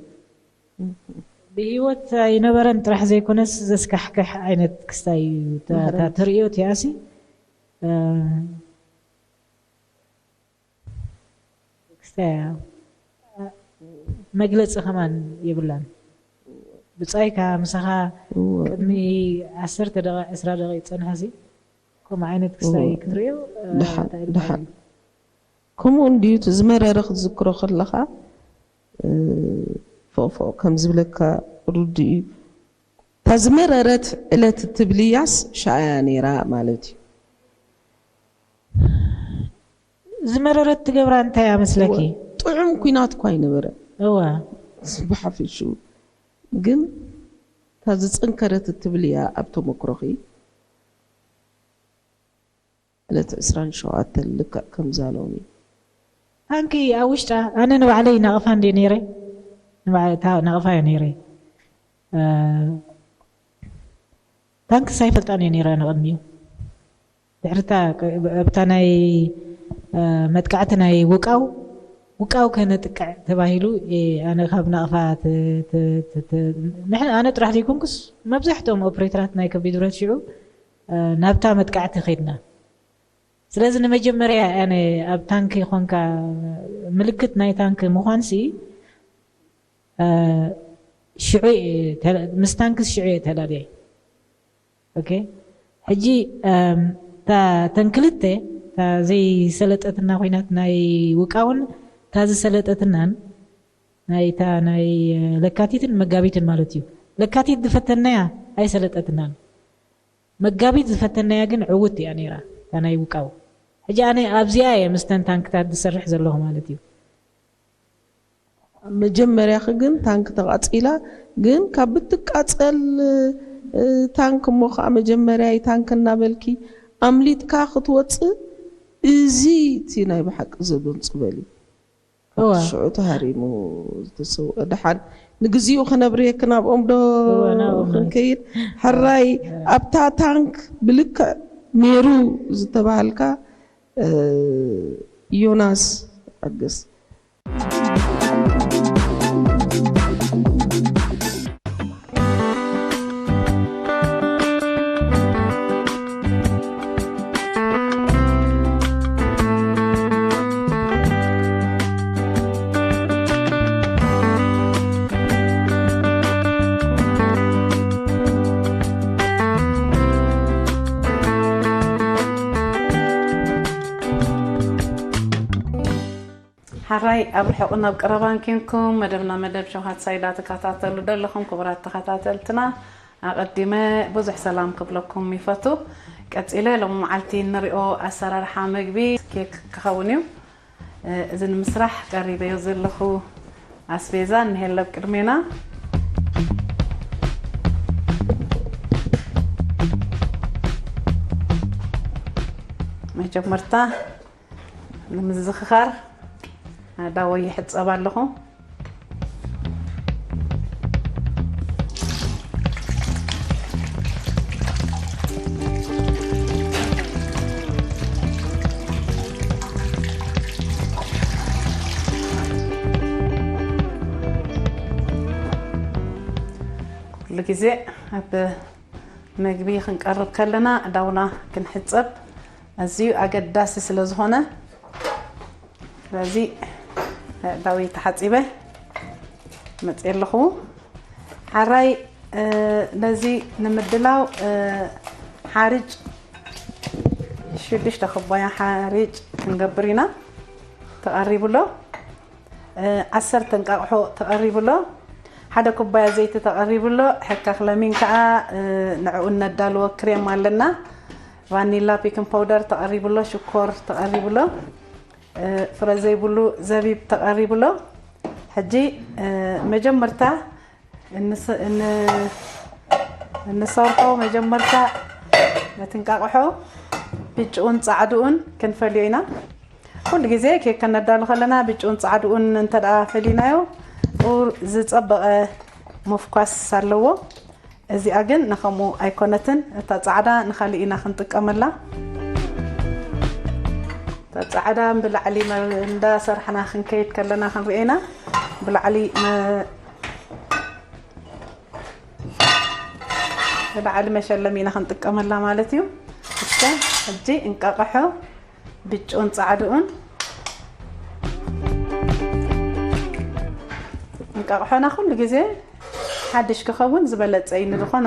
ብህይወት ኣይነበረን ጥራሕ ዘይኮነስ ዘስካሕክሕ ዓይነት ክስታይ እዩ። እታ ትርእዮ እቲኣሲ ክስታይ እያ። መግለፂ ከማን የብላን። ብፃይካ ምሳኻ ቅድሚ ዓሰርተ ደቂቕ ዕስራ ደቂቕ ፀንሐ ሲ ከምኡ ዓይነት ክስታይ ክትርእዮ ደሓን ከምኡ እንድዩ እቲ ዝመረረ ክትዝክሮ ከለኻ ፎቕፎቕ ከም ዝብለካ ርዱእ እዩ። እታ ዝመረረት ዕለት እትብልያስ ሻእያ ነይራ ማለት እዩ። ዝመረረት ትገብራ እንታይ እያ መስለኪ? ጥዑም ኩናት እኳ ኣይነበረ እዋ ብሓፈሽኡ ግን እታ ዝፀንከረት እትብል እያ ኣብ ተመክሮኺ ዕለት ዕስራን ሸውዓተን ልክዕ ከምዛ ሎሚ ታንኪ ኣብ ውሽጣ ኣነ ንባዕለይ ናቕፋ እንደ ነይረ ንባዕታ ናቕፋ እየ ነይረ ታንክስ ኣይፈልጣን እየ ነይረ ንቕድሚኡ ድሕርታ ኣብታ ናይ መጥቃዕቲ ናይ ውቃው ውቃው ከነጥቅዕ ተባሂሉ ኣነ ካብ ናቕፋ ኣነ ጥራሕ ዘይኮንኩስ መብዛሕትኦም ኦፕሬተራት ናይ ከቢድ ብረት ሽዑ ናብታ መጥቃዕቲ ከድና ስለዚ ንመጀመርያ ኣነ ኣብ ታንክ ይኾንካ ምልክት ናይ ታንክ ምዃንሲ ሽዑ ምስ ታንክስ ሽዑ እየ ተላልየ ኦኬ ሕጂ እም፣ እታ ተን ክልተ እታ ዘይሰለጠትና ኮይናት ናይ ውቃውን እታ ዝሰለጠትናን ናይ እታ ናይ ለካቲትን መጋቢትን ማለት እዩ ለካቲት ዝፈተናያ ኣይሰለጠትናን መጋቢት ዝፈተናያ ግን ዕውት እያ ነይራ እታ ናይ ውቃው ሕጂ ኣነ ኣብዚኣ እየ ምስ ተን ታንክታት ዝሰርሕ ዘለኹ ማለት እዩ መጀመርያኺ ግን ታንክ ተቓፂላ ግን ካብ ብትቃፀል ታንክ እሞ ከዓ መጀመርያ ታንክ እናበልኪ ኣምሊጥካ ክትወፅእ እዚ እቲ ናይ ብሓቂ ዘደንፅበል እዩ ሽዑ ተሃሪሙ ዝተሰውአ ደሓን ንግዚኡ ከነብርየኪ ናብኦም ዶ ክንከይድ ሕራይ ኣብታ ታንክ ብልክዕ ነይሩ ዝተባሃልካ ዮናስ ኣገስ ሓራይ ኣብ ርሑቕን ኣብ ቀረባን ኪንኩም መደብና መደብ ሸውሃት ሳይዳ ትከታተሉ ዘለኹም ክቡራት ተኸታተልትና ኣቐዲመ ብዙሕ ሰላም ክብለኩም ይፈቱ። ቀጺለ ሎም መዓልቲ እንሪኦ ኣሰራርሓ ምግቢ ኬክ ክኸውን እዩ። እዚ ንምስራሕ ቀሪበዮ ዘለኹ ኣስቤዛ እንሄለብ ቅድሜና። መጀመርታ ንምዝኽኻር ኣዳወይ ይሕፀብ ኣለኹ። ኩሉ ግዜ ኣብ መግቢ ክንቀርብ ከለና ኣእዳውና ክንሕጸብ ኣዝዩ ኣገዳሲ ስለ ዝኾነ ስለዚ ኣእዳወይ ተሓጺበ መጽየ ኣለኹ። ሓራይ ነዚ ንምድላው ሓርጭ ሽዱሽተ ኩባያ ሓርጭ ክንገብር ኢና። ተቐሪቡ ኣሎ። ዓሰርተ እንቃቕሖ ተቐሪቡ ኣሎ። ሓደ ኩባያ ዘይቲ ተቐሪቡ ኣሎ። ሕካኽ ለሚን ከዓ ንዕኡ እነዳልዎ ክሬም ኣለና። ቫኒላ ፒክን ፓውደር ተቐሪቡ ኣሎ። ሽኮር ተቐሪቡ ኣሎ። ፍረ ዘይብሉ ዘቢብ ተቐሪቡ ኣሎ። ሕጂ መጀመርታ እንሰርሖ መጀመርታ ነቲ እንቃቕሖ ብጭኡን ፃዕድኡን ክንፈልዮ ኢና። ኩሉ ግዜ ኬክ ከነዳሉ ከለና ብጭኡን ፃዕድኡን እንተ ደኣ ፈሊናዮ ቁር ዝፀበቐ ምፍኳስ ኣለዎ። እዚኣ ግን ንኸምኡ ኣይኮነትን። እታ ፃዕዳ ንኻሊእ ኢና ክንጥቀመላ። እታ ጻዕዳ ብላዕሊ መ-፣ እንዳሰርሕና ክንከይድ ከለና ክንርእየና ብላዕሊ መ-፣ ብላዕሊ መሸለሚ ኢና ክንጥቀመላ ማለት እዩ። እስከ ሕጂ እንቃቕሖ ብጭኡን ጻዕድኡን እንቃቕሖና ኩሉ ግዜ ሓድሽ ክኸውን ዝበለጸ እዩ። ንዝኾነ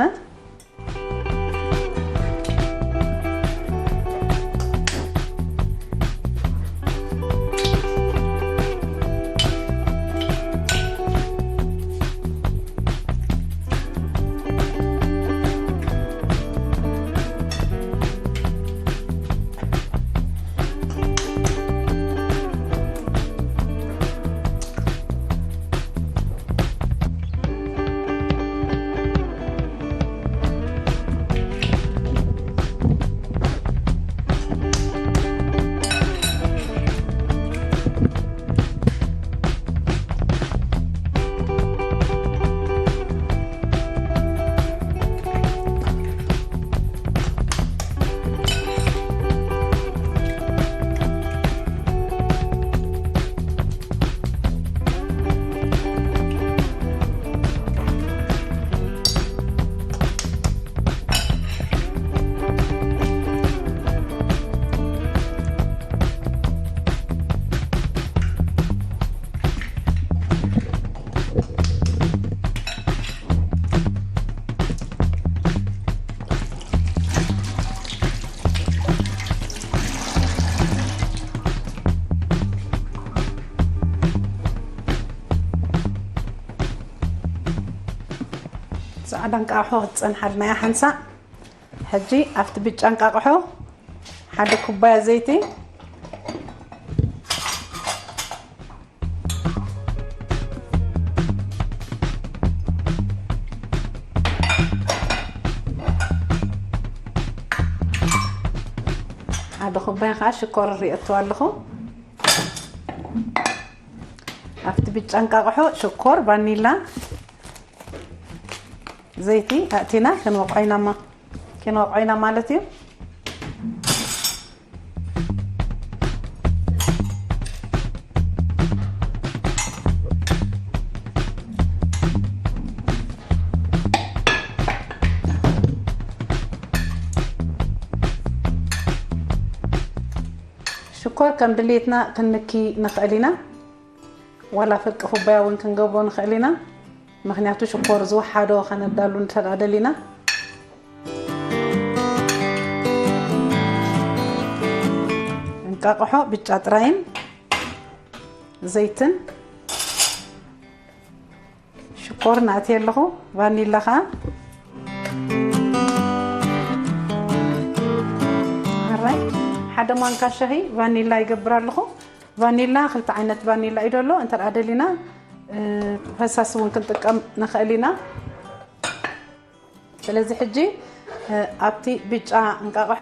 ጻዕዳ እንቃቕሖ ክትጸንሓልና እያ ሓንሳእ። ሕጂ ኣብቲ ብጫ እንቃቕሖ ሓደ ኩባያ ዘይቲ፣ ሓደ ኩባያ ከዓ ሽኮር ሪእቶ ኣለኹ። ኣብቲ ብጫ እንቃቕሖ ሽኮር፣ ቫኒላ፣ ዘይቲ ኣእቲና ክንወቕዖ ኢና ማ-፣ ክንወቕዖ ኢና ማለት እዩ። ሽኮር ከም ድሌትና ክንንኪ ንኽእል ኢና። ዋላ ፍርቂ ኩባያ እውን ክንገብሮ ንኽእል ኢና። ምኽንያቱ ሽኮር ዝወሓዶ ከነዳሉ እንተ ደኣ ደሊና። እንቃቕሖ ብጫ ጥራይን ዘይትን ሽኮር ናእትየ ኣለኹ። ቫኒላ ኸዓ ሕራይ ሓደ ማንካ ሻሂ ቫኒላ ይገብር ኣለኹ። ቫኒላ ክልተ ዓይነት ቫኒላ እዩ ደሎ። እንተ ደኣ ደሊና፣ እ፣ ፈሳሲ እውን ክንጥቀም ንኽእል ኢና። ስለዚ ሕጂ፣ እ፣ ኣብቲ ብጫ እንቃቕሖ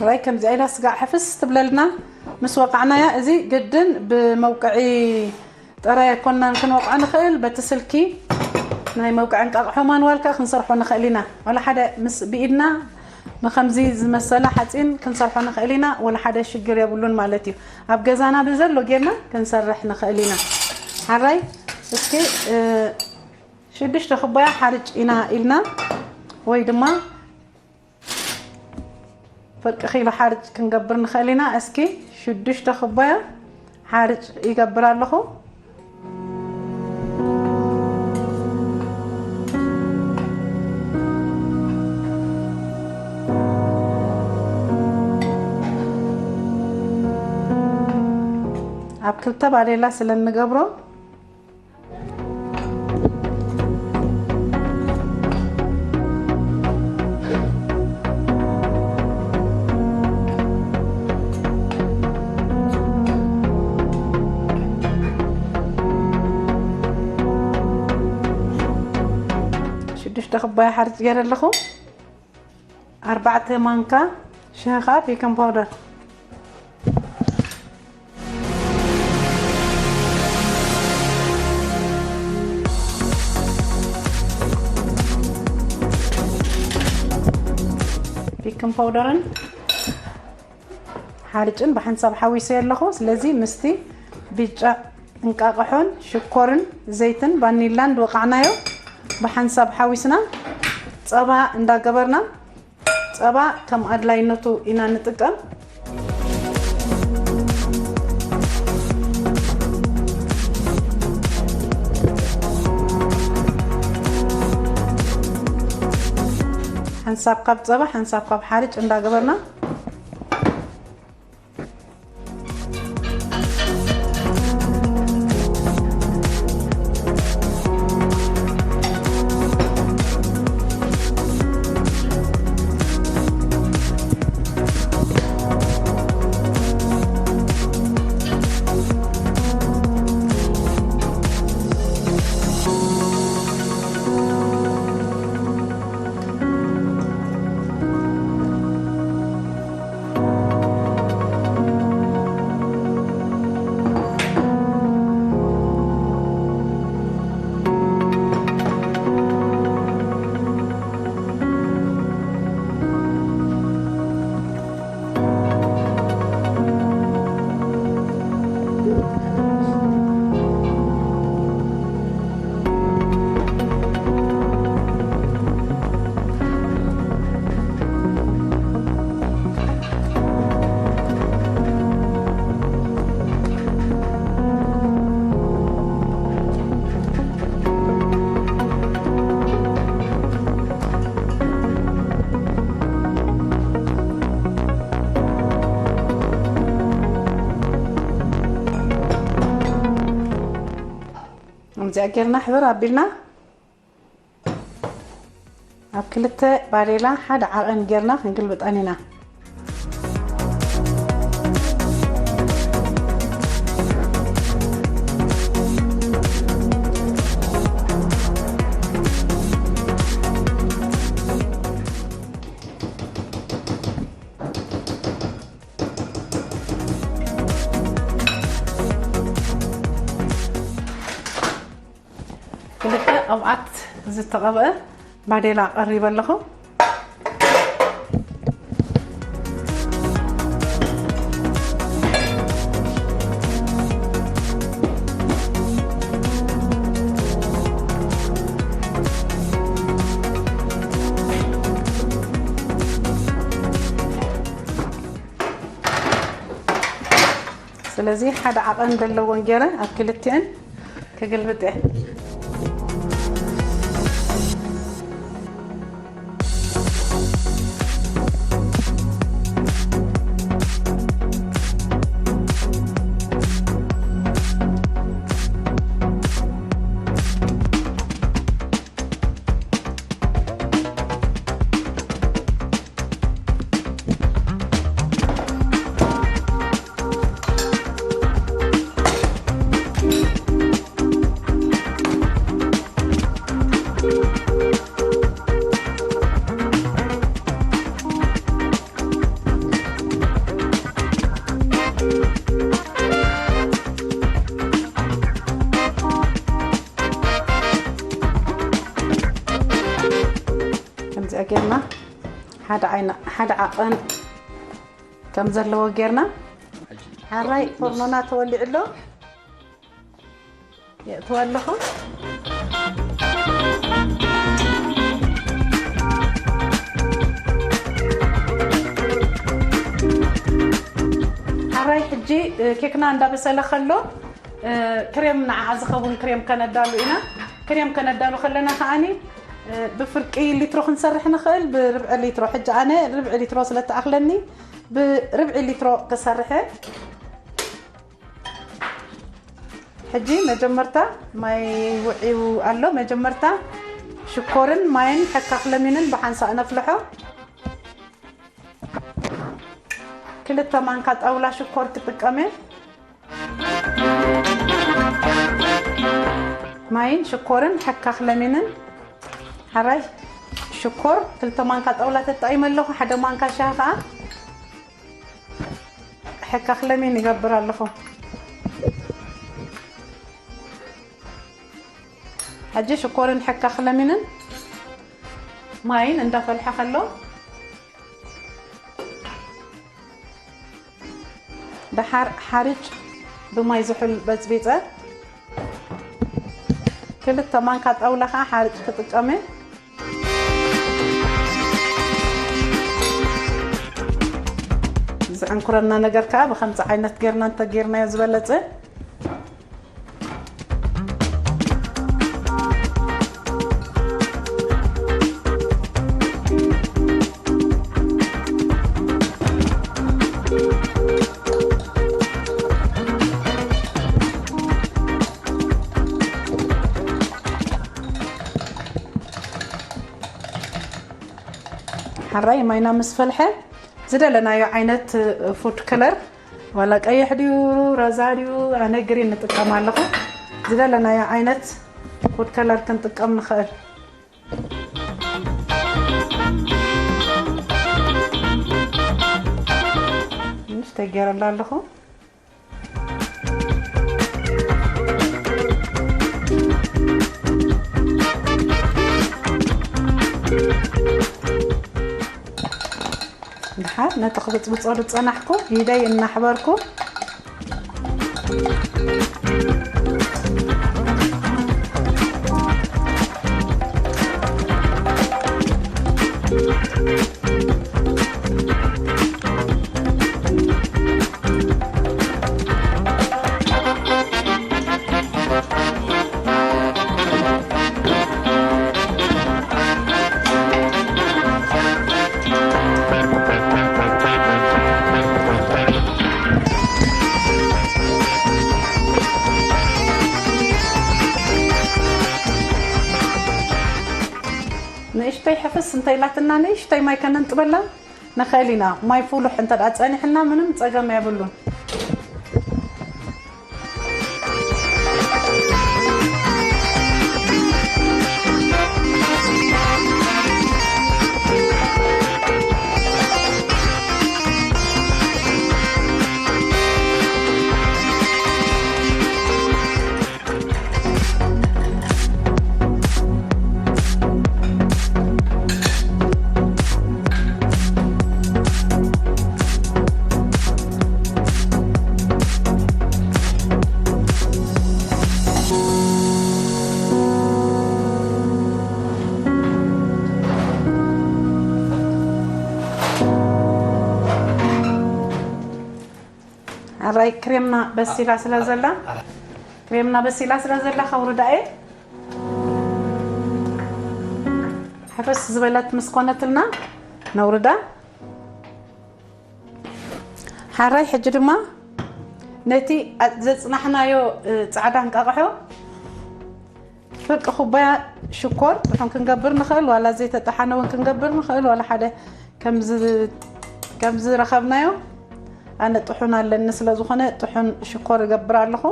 ራይ ከምዚ ኢላ ስጋዕ ሕፍስ ትብለልና። ምስ ወቃዕናያ፣ እዚ ግድን ብመውቅዒ ጥራይ ኣይኮንናን ክንወቕዖ ንኽእል። በቲ ስልኪ ናይ መውቅዒ እንቃቕሖ ማንዋል ከኣ ክንሰርሖ ንኽእል ኢና። ዋላ ሓደ ምስ ብኢድና ብኸምዚ ዝመሰለ ሓፂን ክንሰርሖ ንኽእል ኢና፣ ወላ ሓደ ሽግር የብሉን ማለት እዩ። ኣብ ገዛና ብዘሎ ጌርና ክንሰርሕ ንኽእል ኢና። ሓራይ እስኪ፣ እ፣ ሽዱሽተ ኩባያ ሓርጭ ኢና ኢልና፣ ወይ ድማ ፍርቂ ኪሎ ሓርጭ ክንገብር ንኽእል ኢና። እስኪ ሽዱሽተ ኩባያ ሓርጭ ይገብር ኣለኹ። ኣብ ክልተ ባዴላ ስለ እንገብሮ፣ ሽዱሽተ ኩባያ ሓርጭ ገይረ ኣለኹ። ኣርባዕተ ማንካ ሻሂ ከዓ ቤኪንግ ፓውደር። ቤኪንግ ፓውደርን ሓርጭን ብሓንሳብ ሓዊሰ ኣለኹ። ስለዚ ምስቲ ብጫ እንቃቕሖን ሽኮርን ዘይትን ቫኒላን ዝወቃዕናዮ ብሓንሳብ ሓዊስና፣ ጸባ እንዳገበርና፣ ጸባ ከም ኣድላይነቱ ኢና ንጥቀም። ሓንሳብ ካብ ጸባ፣ ሓንሳብ ካብ ሓርጭ እንዳገበርና፣ ከምዚኣ ጌርና ሕብር ኣቢልና፣ ኣብ ክልተ ባዴላ ሓደ ዓቐን ጌርና ክንግልብጠን ኢና። ክልተ ቅብኣት ዝተቐብአ ባዴላ ቀሪበ ኣለኹ። ስለዚ ሓደ ዓቐን ዘለወን ገይረ ኣብ ክልቲአን ክግልብጥ እየ። ከምዚኣ ጌርና ሓደ ዓይና ሓደ ዓቐን ከም ዘለዎ ጌርና። ሓራይ ፎርኖና ተወሊዑ ኣሎ። የእትዋ ኣለኹ። ሓራይ ሕጂ ኬክና እንዳበሰለ ከሎ ክሬም ንዓ ዝኸውን ክሬም ከነዳሉ ኢና። ክሬም ከነዳሉ ከለና ከዓኒ ብፍርቂ ሊትሮ ክንሰርሕ ንኽእል፣ ብርብዒ ሊትሮ። ሕጂ ኣነ ርብዒ ሊትሮ ስለ ትኣኽለኒ ብርብዒ ሊትሮ ክሰርሐ። ሕጂ መጀመርታ ማይ ውዒው ኣሎ። መጀመርታ ሽኮርን ማይን ሕካኽ ለሚንን ብሓንሳእ ነፍልሖ። ክልተ ማንካ ጣውላ ሽኮር ክጥቀም እየ። ማይን ሽኮርን ሕካኽ ለሚንን። ሓራይ ሽኮር ክልተ ማንካ ጣውላ ተጣይመ ኣለኹ። ሓደ ማንካ ሻሂ ከዓ ሕካኽ ለሚን ይገብር ኣለኹ። ሕጂ ሽኮርን ሕካኽ ለሚንን ማይን እንዳፈልሐ ከሎ ደሓር ሓርጭ ብማይ ዝሑል በጽቢጸ። ክልተ ማንካ ጣውላ ከዓ ሓርጭ ክጥቀም እየ። ዝዕንኩረና ነገር ከዓ ብከምዚ ዓይነት ጌርና እንተጌርናዮ ዝበለጸ። ሓራይ ማይና ምስ ፈልሐ ዝደለናዮ ዓይነት ፉድ ከለር፣ ዋላ ቀይሕ ድዩ ሮዛ ድዩ፣ ኣነ ግሪን ንጥቀም ኣለኹ። ዝደለናዮ ዓይነት ፉድ ከለር ክንጥቀም ንኽእል። ንእሽተይ ገይረላ ኣለኹ። ድሓር ነቲ ክብፅብፀሉ ዝፀናሕኩ ኢደይ እናሕበርኩ። ንእሽተይ ሕፍስ እንተ ኢላትና ንእሽተይ ማይ ከነንጥበላ ንኽእል ኢና። ማይ ፍሉሕ እንተ ደኣ ጸኒሕና ምንም ጸገም የብሉን። ኣራይ ክሬምና በሲላ ስለ ዘላ፣ ክሬምና በሲላ ስለ ዘላ ከውርዳ እየ። ሕፍስ ዝበለት ምስ ኮነትልና ነውርዳ። ሓራይ ሕጂ ድማ ነቲ ዘጽናሕናዮ፣ እ፣ ጻዕዳ እንቃቕሖ ፍርቂ ኩባያ ሽኮር ጥሑን ክንገብር ንኽእል፣ ዋላ ዘይተጠሓነ እውን ክንገብር ንኽእል፣ ዋላ ሓደ ከምዚ፣ ከምዚ ረኸብናዮ። ኣነ ጥሑን ኣለኒ ስለ ዝኾነ ጥሑን ሽኮር እገብር ኣለኹ።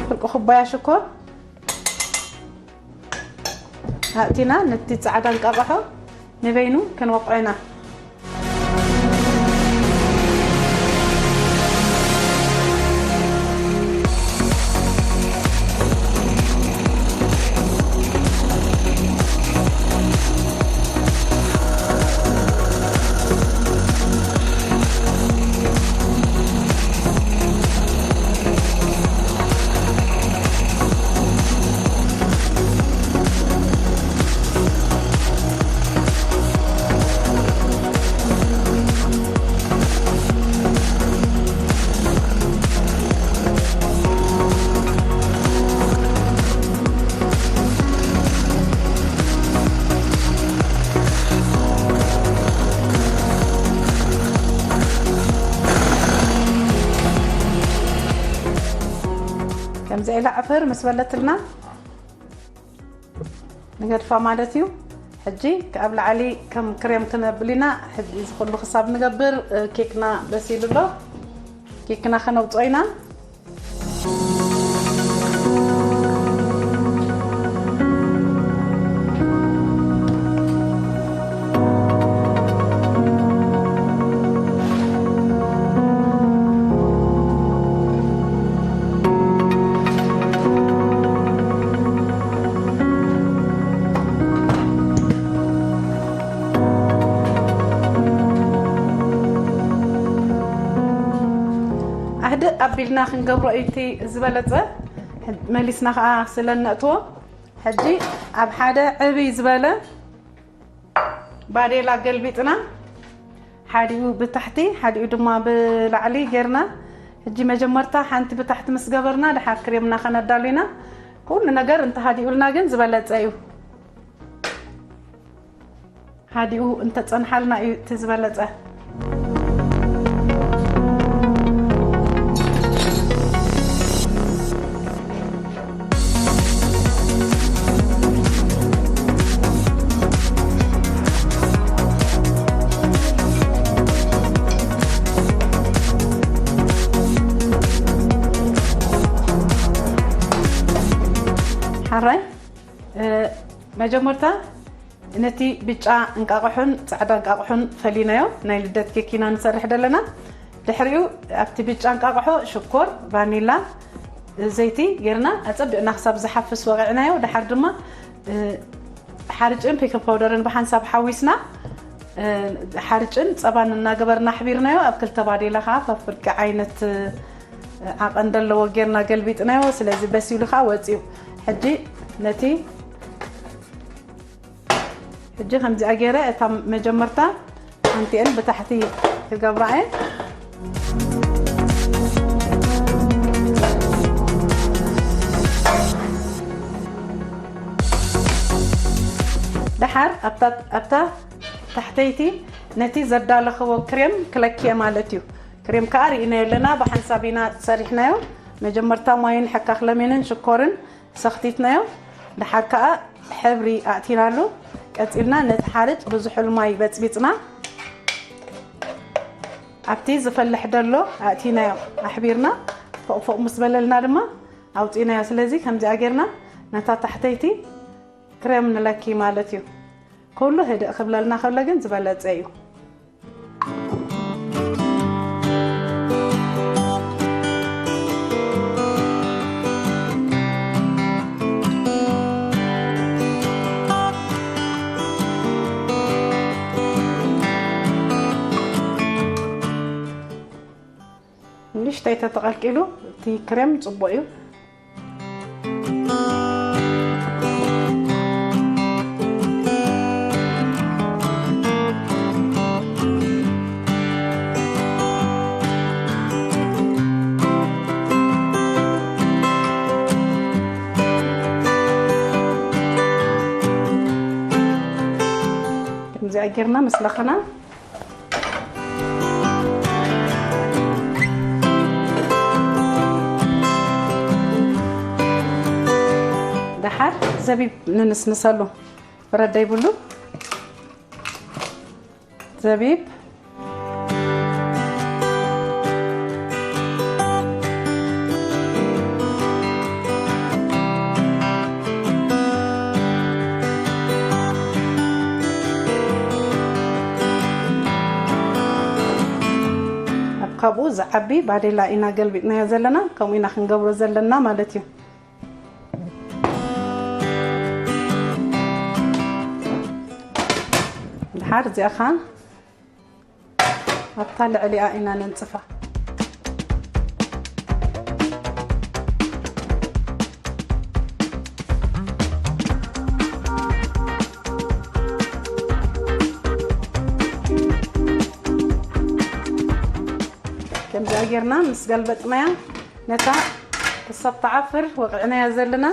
ፍርቂ ኩባያ ሽኮር ኣእቲና ነቲ ጻዕዳ እንቃቕሖ ንበይኑ ክንወቕዖ ኢና። ከምዚ ኢላ ዕፍር ምስ በለትልና ንገድፋ ማለት እዩ። ሕጂ ኣብ ላዕሊ ከም ክሬም ክነብል ኢና። ሕጂ እዚ ኩሉ ክሳብ ንገብር፣ እ፣ ኬክና በሲሉ ኣሎ። ኬክና ከነውፅኦ ኢና። ኣህድእ ኣቢልና ክንገብሮ እዩ እቲ ዝበለጸ። መሊስና ከኣ ስለ እነእትዎ፣ ሕጂ ኣብ ሓደ ዕብይ ዝበለ ባዴላ ገልቢጥና፣ ሓዲኡ ብታሕቲ፣ ሓዲኡ ድማ ብላዕሊ ጌርና፣ ሕጂ መጀመርታ ሓንቲ ብታሕቲ ምስ ገበርና፣ ድሓር ክሬምና ከነዳሉ ኢና። ኩሉ ነገር እንተሃዲኡልና ግን ዝበለጸ እዩ። ሃዲኡ እንተጸንሓልና እዩ እቲ ዝበለጸ። ሓራይ፣ እ፣ መጀመርታ ነቲ ብጫ እንቃቕሑን ጻዕዳ እንቃቕሑን ፈሊናዮ። ናይ ልደት ኬክ ኢና ንሰርሕ ዘለና። ድሕሪኡ ኣብቲ ብጫ እንቃቕሖ ሽኮር፣ ቫኒላ፣ ዘይቲ ጌርና ኣጸቢቕና ክሳብ ዝሓፍስ ወቒዕናዮ። ድሓር ድማ፣ እ፣ ሓርጭን ቤኪንግ ፓውደርን ብሓንሳብ ሓዊስና፣ እ፣ ሓርጭን ጸባን እናገበርና ኣሕቢርናዮ። ኣብ ክልተ ባዴላ ከኣ ፈፍርቂ ዓይነት፣ እ፣ ዓቐን ዘለዎ ጌርና ገልቢጥናዮ። ስለዚ በሲሉ ከኣ ወጺኡ። ሕጂ ነቲ፣ ሕጂ ከምዚኣ ገይረ እታ መጀመርታ ሓንቲኤን ብታሕቲ ክገብራ እየ። ደሓር ኣብታ፣ ኣብታ ታሕተይቲ ነቲ ዘዳለኽዎ ክሬም ክለክየ ማለት እዩ። ክሬም ከኣ ርኢናዮ ኣለና፣ ብሓንሳብ ኢና ሰሪሕናዮ። መጀመርታ ማይን ሕካኽ ለሚንን ሽኮርን ሰኽቲትናዮ። ደሓር ከኣ ሕብሪ ኣእቲናሉ። ቀጺልና ነቲ ሓርጭ ብዝሑል ማይ በጽቢጽና ኣብቲ ዝፈልሕ ደሎ ኣእቲናዮ። ኣሕቢርና ፎቕ ፎቕ ምስ በለልና ድማ ኣውጺእናዮ። ስለዚ ከምዚኣ ጌርና ነታ ታሕተይቲ ክሬም ንለኪ ማለት እዩ። ኩሉ ህድእ ክብለልና ከሎ ግን ዝበለጸ እዩ። ንእሽተይ ተተቐልቂሉ እቲ ክሬም ጽቡቕ እዩ። ከምዚኣ ጌርና ምስ ለኸና ደሓር ዘቢብ ንንስንሰሉ። ብረዳ ይብሉ። ዘቢብ። ኣብ ካብኡ ዝዓቢ ባዴላ ኢና ገልቢጥናዮ ዘለና፣ ከምኡ ኢና ክንገብሮ ዘለና ማለት እዩ። ድሓር እዚኣ ኸኣ ኣብታ ልዕሊኣ ኢና ነንጽፋ። ከምዚኣ ጌርና ምስ ገልበጥናያ፣ ነታ ክሳብ ትዓፍር ወቒዕናያ ዘለና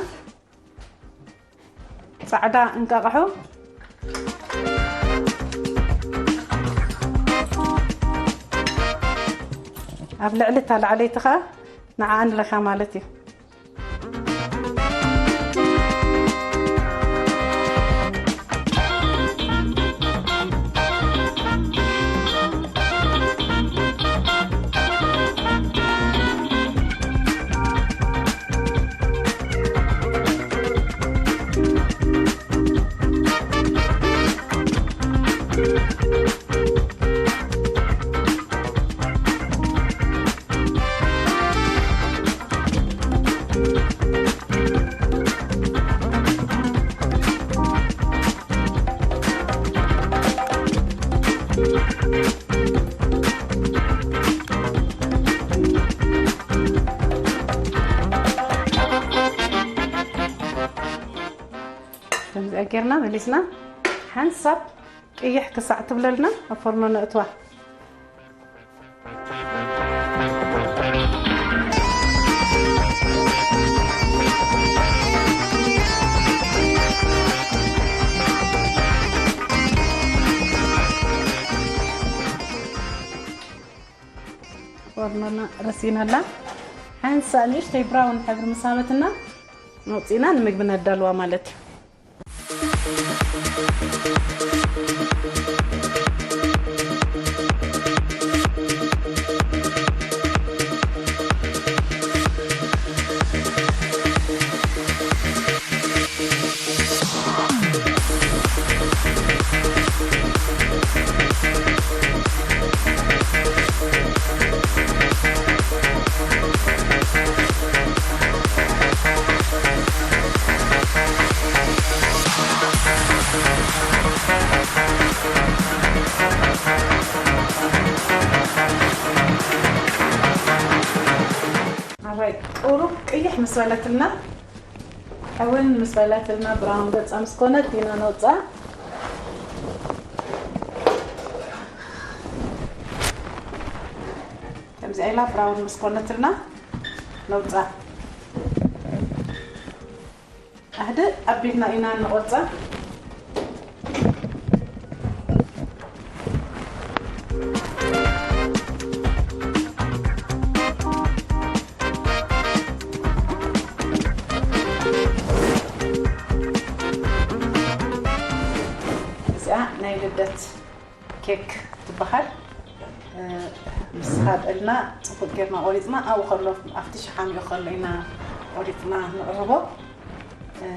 ጻዕዳ እንቃቕሖ ኣብ ልዕሊ እታ ላዕለይቲ ኸኣ ንዓኣ ንለኻ ማለት እዩ። ከምዚኣ ጌርና መሊስና ሓንሳብ ቅይሕ ክሳዕ ትብለልና ኣብ ፎርኖ ነእትዋ። ፎርኖና ረሲናላ። ሓንሳእ ንእሽተይ ብራውን ሕብሪ ምስ ሃበትና ኣውፂእና ንምግቢ ነዳልዋ ማለት እዩ። ኣባይ ቁሩብ ቅይሕ ምስ በለትልና፣ እውን ምስ በለትልና፣ ብራውን ገጻ ምስ ኮነት ኢና ነውጻ። ከምዚኣ ኢላ ብራውን ምስ ኮነትልና ነውጻ። ኣህድእ ኣቢልና ኢና ንቆርጻ። እዚኣ ናይ ልደት ኬክ ትበሃል። እ፣ ምስ ሃብእልና ጽቡቅ ጌርና ቆሪጽና፣ ኣብኡ ከሎ ኣብቲ ሸሓኒኡ ከሎ ኢና ቆሪጽና ንቕርቦ። እ፣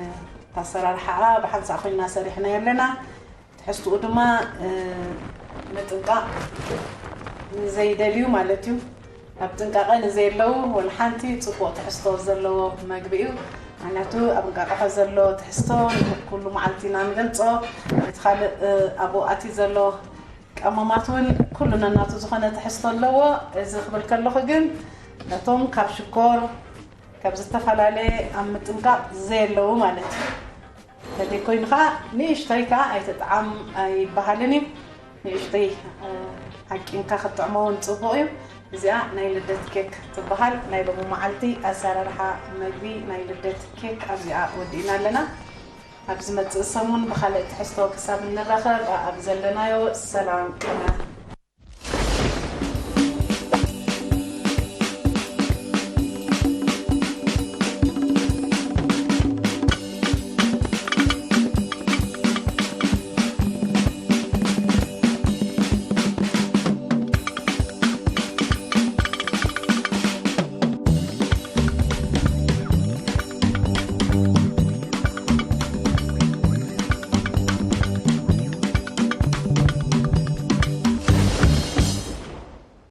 እታ ኣሰራርሓኣ ብሓንሳእ ኮይና ሰሪሕናዮ ኣለና። ትሕዝትኡ ድማ፣ እ፣ ምጥንቃቕ ንዘይደልዩ ማለት እዩ። ኣብ ጥንቃቐ ንዘየለዉ ወላ ሓንቲ ጽቡቕ ትሕዝቶ ዘለዎ መግቢ እዩ። ምኽንያቱ ኣብ እንቃቕሖ ዘሎ ትሕዝቶ ንኩሉ መዓልቲ ኢና ንገልጾ። እቲ ካልእ፣ እ፣ ኣብኡ ኣትዩ ዘሎ ቀመማት እውን ኩሉ ነናቱ ዝኾነ ትሕዝቶ ኣለዎ። እዚ ክብል ከለኹ ግን ነቶም ካብ ሽኮር፣ ካብ ዝተፈላለየ ኣብ ምጥንቃቕ ዘየለዉ ማለት እዩ። ተዘይኮይኑ ከዓ ንእሽተይ ከዓ ኣይትጥዓም ኣይበሃልን እዩ። ንእሽተይ፣ እ፣ ዓቂንካ ክትጥዕሞ እውን ጽቡቕ እዩ። እዚኣ ናይ ልደት ኬክ ትበሃል። ናይ ሎሚ መዓልቲ ኣሰራርሓ መግቢ ናይ ልደት ኬክ ኣብዚኣ ወዲእና ኣለና። ኣብ ዝመጽእ ሰሙን ብኻልእ ትሕዝቶ ክሳብ እንራኸብ ኣብ ዘለናዮ ሰላም ቅነ።